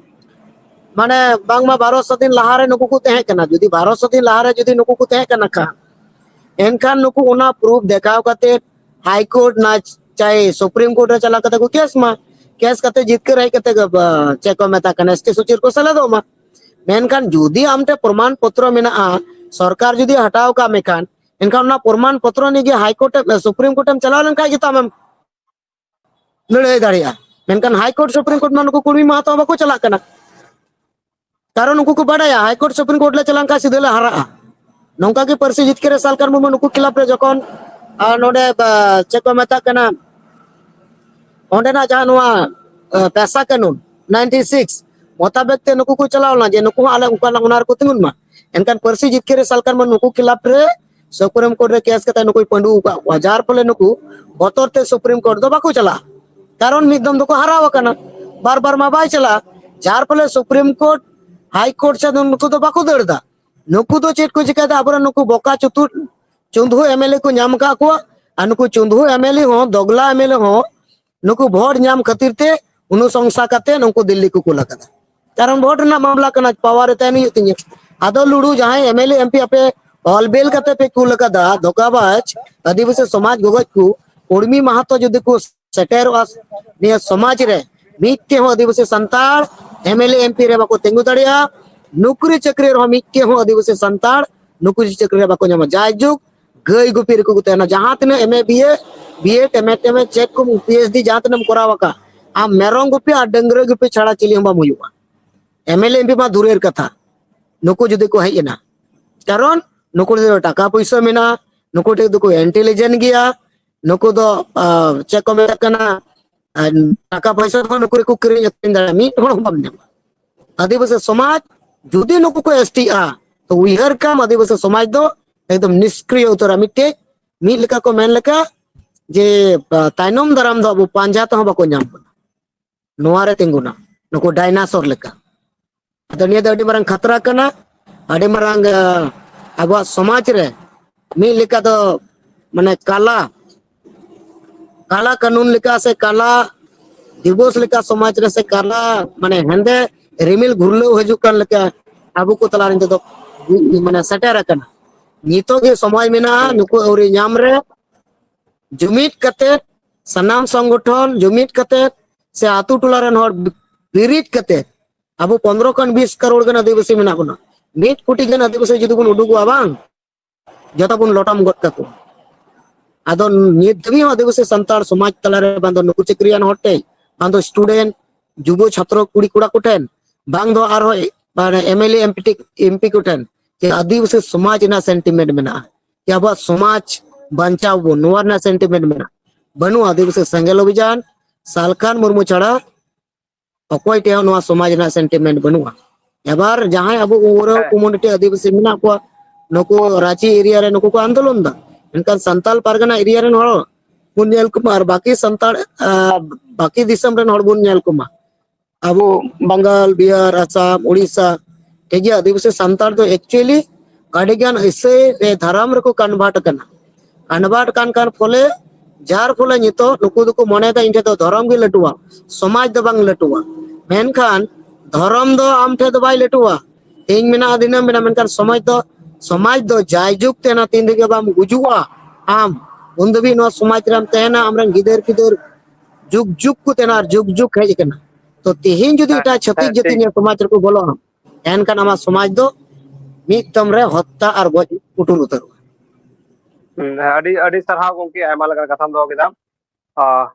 ᱢᱟᱱᱮ, ᱵᱟᱝᱢᱟ ᱵᱟᱨᱚᱥᱚ ᱫᱤᱱ ᱞᱟᱦᱟᱨᱮ ᱱᱩᱠᱩ ᱠᱚ ᱛᱟᱦᱮᱸ ᱠᱟᱱᱟ᱾ ᱡᱩᱫᱤ ᱵᱟᱨᱚᱥᱚ ᱫᱤᱱ ᱞᱟᱦᱟᱨᱮ ᱡᱩᱫᱤ ᱱᱩᱠᱩ ᱠᱚ ᱛᱟᱦᱮᱸ ᱠᱟᱱᱟ ᱠᱷᱟᱱ, ᱮᱱᱠᱷᱟᱱ ᱱᱩᱠᱩ ᱚᱱᱟ ᱯᱨᱩᱯ ᱫᱮᱠᱷᱟᱣ ᱠᱟᱛᱮ ᱦᱟᱭ ᱠᱳᱨᱴ ᱱᱟ ᱪᱟᱭ ᱥᱩᱯᱨᱤᱢ ᱠᱳᱨᱴ ᱨᱮ ᱪᱟᱞᱟᱣ ᱠᱟᱛᱮ ᱠᱚ ᱠᱮᱥ ᱢᱟ᱾ ᱠᱮᱥ ᱠᱟᱛᱮ ᱡᱤᱛᱠᱟᱹᱨ ᱦᱮᱡ ᱠᱟᱛᱮ ᱜᱮ, ᱵᱟ, ᱪᱮᱫ ᱠᱚ ᱢᱮᱛᱟᱜ ᱠᱟᱱᱟ, ᱮᱥ ᱴᱤ ᱥᱩᱪᱤ ᱨᱮᱠᱚ ᱥᱮᱞᱮᱫᱚᱜ ᱢᱟ᱾ ᱢᱮᱱᱠᱷᱟᱱ ᱡᱩᱫᱤ ᱟᱢ ᱴᱷᱮᱱ ᱯᱨᱚᱢᱟᱱ ᱯᱚᱛᱨᱚ ᱢᱮᱱᱟᱜᱼᱟ, ᱥᱚᱨᱠᱟᱨ ᱡᱩᱫᱤ ᱦᱟᱴᱟᱣ ᱠᱟᱜ ᱢᱮ ᱠᱷᱟᱱ, ᱮᱱᱠᱷᱟᱱ ᱚᱱᱟ ᱯᱨᱚᱢᱟᱱ ᱯᱚᱛᱨᱚ ᱱᱤᱭᱮ ᱜᱮ ᱦᱟᱭ ᱠᱳᱨᱴ ᱮᱢ, ᱥᱩᱯᱨᱤᱢ ᱠᱳᱨᱴ ᱮᱢ ᱪᱟᱞᱟᱣ ᱞᱮᱱᱠᱷᱟᱱ ᱜᱮᱛᱚ ᱟᱢᱮᱢ ᱞᱟᱹᱲᱦᱟᱹᱭ ᱫᱟᱲᱮᱭᱟᱜᱼᱟ᱾ ᱢᱮᱱᱠᱷᱟᱱ ᱦᱟᱭ ᱠᱳᱨᱴ ᱥᱩᱯᱨᱤᱢ ᱠᱳᱨᱴ ᱢᱟ ᱱᱩᱠᱩ ᱠᱩᱲᱢᱤ ᱢᱟᱦᱟᱛᱚ ᱵᱟᱠᱚ ᱪᱟᱞᱟᱜ ᱠᱟᱱᱟ᱾ ᱠᱟᱨᱚᱱ ᱩᱱᱠᱩ ᱠᱚ ᱵᱟᱰᱟᱭᱟ ᱦᱟᱭ ᱠᱳᱨᱴ ᱥᱩᱯᱨᱤᱢ ᱠᱳᱨᱴ ᱞᱮ ᱪᱟᱞᱟᱣ ᱞᱮᱱᱠᱷᱟᱱ ᱥᱤᱫᱷᱟᱹ ᱞᱮ ᱦᱟᱨᱟᱜᱼᱟ᱾ ᱱᱚᱝᱠᱟ ᱜᱮ ᱯᱟᱹᱨᱥᱤ ᱡᱤᱛᱠᱟᱹᱨ ᱨᱮ ᱥᱟᱞᱠᱷᱟᱱ ᱢᱩᱨᱢᱩ ᱱᱩᱠᱩ ᱠᱷᱤᱞᱟᱯ ᱨᱮ ᱡᱚᱠᱷᱚᱱ, ᱟᱨ ᱱᱚᱰᱮ, ᱵᱟ, ᱪᱮᱫ ᱠᱚ ᱢᱮᱛᱟᱜ ᱠᱟᱱᱟ, ᱚᱸᱰᱮᱱᱟᱜ ᱡᱟᱦᱟᱸ ᱱᱚᱣᱟ, ᱟ, ᱯᱮᱥᱟ ᱠᱟᱹᱱᱩᱱ ᱱᱟᱭᱤᱱᱴᱤ ᱥᱤᱠᱥ ᱢᱚᱛᱟᱵᱮᱠ ᱛᱮ ᱱᱩᱠᱩ ᱠᱚ ᱪᱟᱞᱟᱣ ᱞᱮᱱᱟ ᱡᱮ ᱱᱩᱠᱩ ᱦᱚᱸ ᱟᱞᱮ ᱚᱱᱠᱟᱱᱟᱜ ᱚᱱᱟ ᱨᱮᱠᱚ ᱛᱤᱸᱜᱩᱱ ᱢᱟ᱾ ᱮᱱᱠᱷᱟᱱ ᱯᱟᱹᱨᱥᱤ ᱡᱤᱛᱠᱟᱹᱨ ᱨᱮ ᱥᱟᱞᱠᱷᱟᱱ ᱢᱩᱨᱢᱩ ᱱᱩᱠᱩ ᱠᱷᱤᱞᱟᱯ ᱨᱮ ᱥᱩᱯᱨᱤᱢ ᱠᱳᱨᱴ ᱨᱮ ᱠᱮᱥ ᱠᱟᱛᱮ ᱱᱩᱠᱩᱭ ᱯᱟᱹᱰᱩ ᱟᱠᱟᱫ ᱠᱚᱣᱟ, ᱡᱟᱨ ᱯᱷᱚᱞᱮ ᱱᱩᱠᱩ ᱵᱚᱛᱚᱨ ᱛᱮ ᱥᱩᱯᱨᱤᱢ ᱠᱳᱨᱴ ᱫᱚ ᱵᱟᱠᱚ ᱪᱟᱞᱟᱜᱼᱟ᱾ ᱠᱟᱨᱚᱱ ᱢᱤᱫ ᱫᱚᱢ ᱫᱚᱠᱚ ᱦᱟᱨᱟᱣ ᱟᱠᱟᱱᱟ, ᱵᱟᱨ ᱵᱟᱨ ᱢᱟ ᱵᱟᱭ ᱪᱟᱞᱟᱜᱼᱟ᱾ ᱡᱟᱨ ᱯᱷᱚᱞᱮ ᱥᱩᱯᱨᱤᱢ ᱠᱳᱨᱴ, ᱦᱟᱭ ᱠᱳᱨᱴ ᱥᱮᱫ ᱱᱩᱠᱩ ᱫᱚ ᱵᱟᱠᱚ ᱫᱟᱹᱲ ᱮᱫᱟ᱾ ᱱᱩᱠᱩ ᱫᱚ ᱪᱮᱫ ᱠᱚ ᱪᱤᱠᱟᱹᱭᱮᱫᱟ? ᱟᱵᱚᱨᱮᱱ ᱱᱩᱠᱩ ᱵᱚᱠᱟ ᱪᱩᱛᱩᱫ ᱪᱩᱸᱫᱷᱩ ᱮᱢ ᱮᱞ ᱮ ᱠᱚ ᱧᱟᱢ ᱟᱠᱟᱫ ᱠᱚᱣᱟ, ᱟᱨ ᱱᱩᱠᱩ ᱪᱩᱸᱫᱷᱩ ᱮᱢ ᱮᱞ ᱮ ᱦᱚᱸ, ᱫᱚᱜᱽᱞᱟ ᱮᱢ ᱮᱞ ᱮ ᱦᱚᱸ ᱱᱩᱠᱩ ᱵᱷᱳᱴ ᱧᱟᱢ ᱠᱷᱟᱹᱛᱤᱨ ᱛᱮ ᱚᱱᱩᱥᱚᱝᱥᱟ ᱠᱟᱛᱮ ᱱᱩᱠᱩ ᱫᱤᱞᱞᱤ ᱠᱚ ᱠᱩᱞ ᱟᱠᱟᱫᱟ᱾ ᱠᱟᱨᱚᱱ ᱵᱷᱳᱴ ᱨᱮᱱᱟᱜ ᱢᱟᱢᱞᱟ ᱠᱟᱱᱟ, ᱯᱟᱣᱟᱨ ᱨᱮ ᱛᱟᱦᱮᱱ ᱦᱩᱭᱩᱜ ᱛᱤᱧᱟᱹ᱾ ᱟᱫᱚ ᱞᱩᱲᱩ ᱡᱟᱦᱟᱸᱭ ᱮᱢ ᱮᱞ ᱮ ᱮᱢ ᱯᱤ ᱟᱯᱮ ᱚᱞ ᱵᱮᱞ ᱠᱟᱛᱮ ᱯᱮ ᱠᱩᱞ ᱟᱠᱟᱫᱟ, ᱫᱷᱳᱠᱟᱵᱟᱡᱽ ᱟᱹᱫᱤᱵᱟᱹᱥᱤ ᱥᱚᱢᱟᱡᱽ ᱜᱚᱜᱚᱡ ᱠᱚ, ᱩᱨᱢᱤ ᱢᱟᱦᱟᱛᱚ ᱡᱩᱫᱤ ᱠᱚ ᱥᱮᱴᱮᱨᱚᱜᱼᱟ ᱱᱤᱭᱟᱹ ᱥᱚᱢᱟᱡᱽ ᱨᱮ, ᱢᱤᱫᱴᱮᱡ ᱦᱚᱸ ᱟᱹᱫᱤᱵᱟᱹᱥᱤ ᱥᱟᱱᱛᱟᱲ M L A M P ᱨᱮ ᱵᱟᱠᱚ ᱛᱤᱸᱜᱩ ᱫᱟᱲᱮᱭᱟᱜᱼᱟ᱾ ᱱᱩᱠᱨᱤ ᱪᱟᱹᱠᱨᱤ ᱨᱮᱦᱚᱸ ᱢᱤᱫᱴᱮᱡ ᱦᱚᱸ ᱟᱹᱫᱤᱵᱟᱹᱥᱤ ᱥᱟᱱᱛᱟᱲ ᱱᱩᱠᱨᱤ ᱪᱟᱹᱠᱨᱤ ᱨᱮ ᱵᱟᱠᱚ ᱧᱟᱢᱟ᱾ ᱡᱟᱭᱡᱩᱜᱽ ᱜᱟᱹᱭ ᱜᱩᱯᱤ ᱨᱮᱠᱚ ᱛᱟᱦᱮᱱᱟ᱾ ᱡᱟᱦᱟᱸ ᱛᱤᱱᱟᱹᱜ ᱮᱢ ᱮ, ᱵᱤ ᱮ, ᱵᱤ ᱮᱰ, ᱮᱢ ᱮᱰ, ᱮᱢ ᱮ, ᱪᱮᱫ ᱠᱚ ᱯᱤ ᱮᱭᱤᱪ ᱰᱤ ᱡᱟᱦᱟᱸ ᱛᱤᱱᱟᱹᱜ ᱮᱢ ᱠᱚᱨᱟᱣ ᱟᱠᱟᱫ, ᱟᱢ ᱢᱮᱨᱚᱢ ᱜᱩᱯᱤ ᱟᱨ ᱰᱟᱹᱝᱨᱤ ᱜᱩᱯᱤ ᱪᱷᱟᱲᱟ ᱪᱤᱞᱤ ᱦᱚᱸ ᱵᱟᱢ ᱦᱩᱭᱩᱜᱼᱟ᱾ ᱮᱢ ᱮᱞ ᱮ ᱮᱢ ᱯᱤ ᱢᱟ ᱫᱩᱨᱮᱨ ᱠᱟᱛᱷᱟ, ᱱᱩᱠᱩ ᱡᱩᱫᱤ ᱠᱚ ᱦᱮᱡ ᱮᱱᱟ, ᱠᱟᱨᱚᱱ ᱱᱩᱠᱩ ᱴᱷᱮᱱ ᱫᱚ ᱴᱟᱠᱟ ᱯᱩᱭᱥᱟᱹ ᱢᱮᱱᱟᱜᱼᱟ, ᱱᱩᱠᱩ ᱴᱷᱮᱱ ᱫᱚᱠᱚ ᱤᱱᱴᱮᱞᱤᱡᱮᱱᱴ ᱜᱮᱭᱟ, ᱱᱩᱠᱩ ᱫᱚ, ᱟᱸ, ᱪᱮᱫ ᱠᱚ ᱢᱮᱛᱟᱜ ᱠᱟᱱᱟ, ᱟᱨ ᱴᱟᱠᱟ ᱯᱚᱭᱥᱟ ᱛᱮᱦᱚᱸ ᱱᱩᱠᱩ ᱨᱮᱠᱚ ᱠᱤᱨᱤᱧ ᱟᱹᱠᱷᱨᱤᱧ ᱫᱟᱲᱮᱭᱟᱜᱼᱟ, ᱢᱤᱫ ᱦᱚᱲ ᱦᱚᱸ ᱵᱟᱢ ᱧᱟᱢᱟ᱾ ᱟᱹᱫᱤᱵᱟᱹᱥᱤ ᱥᱚᱢᱟᱡᱽ ᱡᱩᱫᱤ ᱱᱩᱠᱩ ᱠᱚ ᱮᱥ ᱴᱤᱜᱼᱟ, ᱛᱚ ᱩᱭᱦᱟᱹᱨ ᱠᱟᱢ ᱟᱹᱫᱤᱵᱟᱹᱥᱤ ᱥᱚᱢᱟᱡᱽ ᱫᱚ ᱮᱠᱫᱚᱢ ᱱᱤᱥᱠᱨᱤᱭᱚ ᱩᱛᱟᱹᱨᱟ᱾ ᱢᱤᱫᱴᱮᱡ, ᱢᱤᱫ ᱞᱮᱠᱟ ᱠᱚ ᱢᱮᱱ ᱞᱮᱠᱟ ᱡᱮ, ᱟ, ᱛᱟᱭᱱᱚᱢ ᱫᱟᱨᱟᱢ ᱫᱚ ᱟᱵᱚ ᱯᱟᱸᱡᱟ ᱛᱮᱦᱚᱸ ᱵᱟᱠᱚ ᱧᱟᱢ ᱵᱚᱱᱟ᱾ ᱱᱚᱣᱟ ᱨᱮ ᱛᱤᱸᱜᱩᱱᱟ ᱱᱩᱠᱩ ᱰᱟᱭᱱᱟᱥᱚᱨ ᱞᱮᱠᱟ᱾ ᱟᱫᱚ ᱱᱤᱭᱟᱹ ᱫᱚ ᱟᱹᱰᱤ ᱢᱟᱨᱟᱝ ᱠᱷᱟᱛᱨᱟ ᱠᱟᱱᱟ, ᱟᱹᱰᱤ ᱢᱟᱨᱟᱝ ᱟᱵᱚᱣᱟᱜ ᱥᱚᱢᱟᱡᱽ ᱨᱮ ᱢᱤᱫ ᱞᱮᱠᱟ ᱫᱚ ᱢᱟᱱᱮ ᱠᱟᱞᱟ ᱠᱟᱞᱟ ᱠᱟᱹᱱᱩᱱ ᱞᱮᱠᱟ ᱥᱮ ᱠᱟᱞᱟ ᱫᱤᱵᱚᱥ ᱞᱮᱠᱟ ᱥᱚᱢᱟᱡᱽ ᱨᱮ ᱥᱮ ᱠᱟᱞᱟ ᱢᱟᱱᱮ ᱦᱮᱸᱫᱮ ᱨᱤᱢᱤᱞ ᱜᱷᱩᱨᱞᱟᱹᱣ ᱦᱤᱡᱩᱜ ᱠᱟᱱ ᱞᱮᱠᱟ ᱟᱵᱚ ᱠᱚ ᱛᱟᱞᱟ ᱨᱮ ᱱᱤᱛᱚᱜ ᱫᱚ ᱢᱟᱱᱮ ᱥᱮᱴᱮᱨ ᱟᱠᱟᱱᱟ᱾ ᱱᱤᱛᱚᱜ ᱜᱮ ᱥᱚᱢᱚᱭ ᱢᱮᱱᱟᱜᱼᱟ ᱱᱩᱠᱩ ᱟᱹᱣᱨᱤ ᱧᱟᱢ ᱨᱮ ᱡᱩᱢᱤᱫ ᱠᱟᱛᱮ, ᱥᱟᱱᱟᱢ ᱥᱚᱝᱜᱚᱴᱷᱚᱱ ᱡᱩᱢᱤᱫ ᱠᱟᱛᱮ ᱥᱮ ᱟᱛᱳ ᱴᱚᱞᱟ ᱨᱮᱱ ᱦᱚᱲ ᱵᱤᱨᱤᱫ ᱠᱟᱛᱮ ᱟᱵᱚ ᱯᱚᱱᱨᱚ ᱠᱷᱚᱱ ᱵᱤᱥ ᱠᱟᱨᱳᱲ ᱜᱟᱱ ᱟᱹᱫᱤᱵᱟᱹᱥᱤ ᱢᱮᱱᱟᱜ ᱵᱚᱱᱟ᱾ ᱢᱤᱫ ᱠᱳᱴᱤ ᱜᱟᱱ ᱟᱹᱫᱤᱵᱟᱹᱥᱤ ᱡᱩᱫᱤ ᱵᱚᱱ ᱩᱰᱩᱠᱚᱜᱼᱟ ᱵᱟᱝ, ᱡᱚᱛᱚ ᱵᱚᱱ ᱞᱚᱴᱚᱢ ᱜᱚᱫ ᱠᱟᱠᱚᱣᱟ᱾ ᱟᱫᱚ ᱱᱤᱛ ᱫᱷᱟᱹᱵᱤᱡ ᱦᱚᱸ ᱟᱹᱫᱤᱵᱟᱹᱥᱤ ᱥᱟᱱᱛᱟᱲ ᱥᱚᱢᱟᱡᱽ ᱛᱟᱞᱟᱨᱮ ᱵᱟᱝ ᱫᱚ ᱱᱩᱠᱩ ᱪᱟᱹᱠᱨᱤᱭᱟᱱ ᱦᱚᱲ ᱴᱷᱮᱱ, ᱵᱟᱝ ᱫᱚ ᱥᱴᱩᱰᱮᱱᱴ, ᱡᱩᱵᱚ ᱪᱷᱟᱛᱨᱚ ᱠᱩᱲᱤ ᱠᱚᱲᱟ ᱠᱚᱴᱷᱮᱱ, ᱵᱟᱝ ᱫᱚ ᱟᱨᱦᱚᱸ ᱢᱟᱱᱮ ᱮᱢ ᱮᱞ ᱮ ᱮᱢ ᱯᱤ ᱠᱚᱴᱷᱮᱱ ᱡᱮ ᱟᱹᱫᱤᱵᱟᱹᱥᱤ ᱥᱚᱢᱟᱡᱽ ᱨᱮᱱᱟᱜ ᱥᱮᱱᱴᱤᱢᱮᱱᱴ ᱢᱮᱱᱟᱜᱼᱟ, ᱡᱮ ᱟᱵᱚᱣᱟᱜ ᱥᱚᱢᱟᱡᱽ ᱵᱟᱧᱪᱟᱣ ᱵᱚᱱ, ᱱᱚᱣᱟ ᱨᱮᱱᱟᱜ ᱥᱮᱱᱴᱤᱢᱮᱱᱴ ᱢᱮᱱᱟᱜᱼᱟ᱾ ᱵᱟᱹᱱᱩᱜᱼᱟ᱾ ᱟᱹᱫᱤᱵᱟᱹᱥᱤ ᱥᱮᱸᱜᱮᱞ ᱚᱵᱷᱤᱡᱟᱱ ᱥᱟᱞᱠᱷᱟᱱ ᱢᱩᱨᱢᱩ ᱪᱷᱟᱲᱟ ᱚᱠᱚᱭ ᱴᱷᱮᱱ ᱦᱚᱸ ᱱᱚᱣᱟ ᱥᱚᱢᱟᱡᱽ ᱨᱮᱱᱟᱜ ᱥᱮᱱᱴᱤᱢᱮᱱᱴ ᱵᱟᱹᱱᱩᱜᱼᱟ᱾ ᱮᱵᱟᱨ ᱡᱟᱦᱟᱸᱭ ᱟᱵᱚ ᱩᱨᱟᱹᱣ ᱦᱮᱸ᱾ ᱠᱚᱢᱩᱱᱤᱴᱤ ᱟᱹᱫᱤᱵᱟᱹᱥᱤ ᱢᱮᱱᱟᱜ ᱠᱚᱣᱟ, ᱱᱩᱠᱩ ᱨᱟᱸᱪᱤ ᱮᱨᱤᱭᱟ ᱨᱮ ᱱᱩᱠᱩ ᱠᱚ ᱟᱱᱫᱳᱞᱚᱱ ᱫᱟ, ᱢᱮᱱᱠᱷᱟᱱ ᱥᱟᱱᱛᱟᱞ ᱯᱟᱨᱜᱟᱱᱟ ᱮᱨᱤᱭᱟ ᱨᱮᱱ ᱦᱚᱲ ᱵᱚᱱ ᱧᱮᱞ ᱠᱚᱢᱟ, ᱟᱨ ᱵᱟᱹᱠᱤ ᱥᱟᱱᱛᱟᱲ, ᱟᱸ, ᱵᱟᱹᱠᱤ ᱫᱤᱥᱚᱢ ᱨᱮᱱ ᱦᱚᱲ ᱵᱚᱱ ᱧᱮᱞ ᱠᱚᱢᱟ, ᱟᱵᱚ ᱵᱟᱝᱜᱟᱞ, ᱵᱤᱦᱟᱨ, ᱟᱥᱟᱢ, ᱩᱲᱤᱥᱥᱟ, ᱴᱷᱤᱠ ᱜᱮᱭᱟ, ᱟᱹᱫᱤᱵᱟᱹᱥᱤ ᱥᱟᱱᱛᱟᱲ ᱫᱚ actually ᱟᱹᱰᱤᱜᱟᱱ ᱤᱥᱟᱹᱭ ᱨᱮ ᱫᱷᱟᱨᱟᱢ ᱨᱮᱠᱚ ᱠᱚᱱᱵᱷᱟᱨᱴ ᱟᱠᱟᱱᱟ᱾ ᱠᱚᱱᱵᱷᱟᱨᱴ ᱠᱟᱱ ᱠᱟᱱ ᱯᱷᱚᱞᱮ, ᱡᱟᱨ ᱯᱷᱚᱞᱮ ᱱᱤᱛᱚᱜ ᱱᱩᱠᱩ ᱫᱚᱠᱚ ᱢᱚᱱᱮᱭᱮᱫᱟ ᱤᱧ ᱴᱷᱮᱱ ᱫᱚ ᱫᱷᱚᱨᱚᱢ ᱜᱮ ᱞᱟᱹᱴᱩᱣᱟ, ᱥᱚᱢᱟᱡᱽ ᱫᱚ ᱵᱟᱝ ᱞᱟᱹᱴᱩᱣᱟ᱾ ᱢᱮᱱᱠᱷᱟᱱ ᱫᱷᱚᱨᱚᱢ ᱫᱚ ᱟᱢ ᱴᱷᱮᱱ ᱫᱚ ᱵᱟᱭ ᱞᱟᱹᱴᱩᱣᱟ, ᱛᱮᱦᱮᱧ ᱢᱮᱱᱟᱜᱼᱟ, ᱫᱤᱱᱟᱹᱢ ᱢᱮᱱᱟᱜᱼᱟ, ᱢᱮᱱᱠᱷᱟᱱ ᱥᱚᱢᱟᱡᱽ ᱫᱚ, ᱥᱚᱢᱟᱡᱽ ᱫᱚ ᱡᱟᱭᱡᱩᱜᱽ ᱛᱟᱦᱮᱱᱟ, ᱛᱤᱱ ᱫᱷᱟᱹᱵᱤᱡ ᱵᱟᱢ ᱜᱩᱡᱩᱜᱼᱟ ᱟᱢ, ᱩᱱ ᱫᱷᱟᱹᱵᱤᱡ ᱱᱚᱣᱟ ᱥᱚᱢᱟᱡᱽ ᱨᱮᱢ ᱛᱟᱦᱮᱱᱟ, ᱟᱢᱨᱮᱱ ᱜᱤᱫᱟᱹᱨ ᱯᱤᱫᱟᱹᱨ ᱡᱩᱜᱽ ᱡᱩᱜᱽ ᱠᱚ ᱛᱟᱦᱮᱱᱟ ᱟᱨ ᱡᱩᱜᱽ ᱡᱩᱜᱽ ᱦᱮᱡ ᱟᱠᱟᱱᱟ᱾ ᱛᱚ ᱛᱮᱦᱮᱧ ᱡᱩᱫᱤ ᱦᱮᱸ, ᱮᱴᱟᱜ ᱪᱷᱟᱹᱛᱤᱠ ᱦᱮᱸ, ᱡᱟᱹᱛᱤ ᱴᱷᱤᱠ᱾ ᱱᱤᱭᱟᱹ ᱥᱚᱢᱟᱡᱽ ᱨᱮᱠᱚ ᱵᱚᱞᱚᱜᱼᱟ, ᱮᱱᱠᱷᱟᱱ ᱟᱢᱟᱜ ᱥᱚᱢᱟᱡᱽ ᱫᱚ ᱢᱤᱫ ᱫᱚᱢ ᱨᱮ ᱦᱚᱛᱛᱟ ᱟᱨ ᱜᱚᱡ ᱯᱩᱴᱩᱨ ᱩᱛᱟᱹᱨᱚᱜᱼᱟ᱾ ᱦᱩᱸ, ᱟᱹᱰᱤ, ᱟᱹᱰᱤ ᱥᱟᱨᱦᱟᱣ ᱜᱚᱢᱠᱮ, ᱟᱭᱢᱟ ᱞᱮᱠᱟᱱ ᱠᱟᱛᱷᱟᱢ ᱫᱚᱦᱚ ᱠᱮᱫᱟ᱾ ᱟᱨ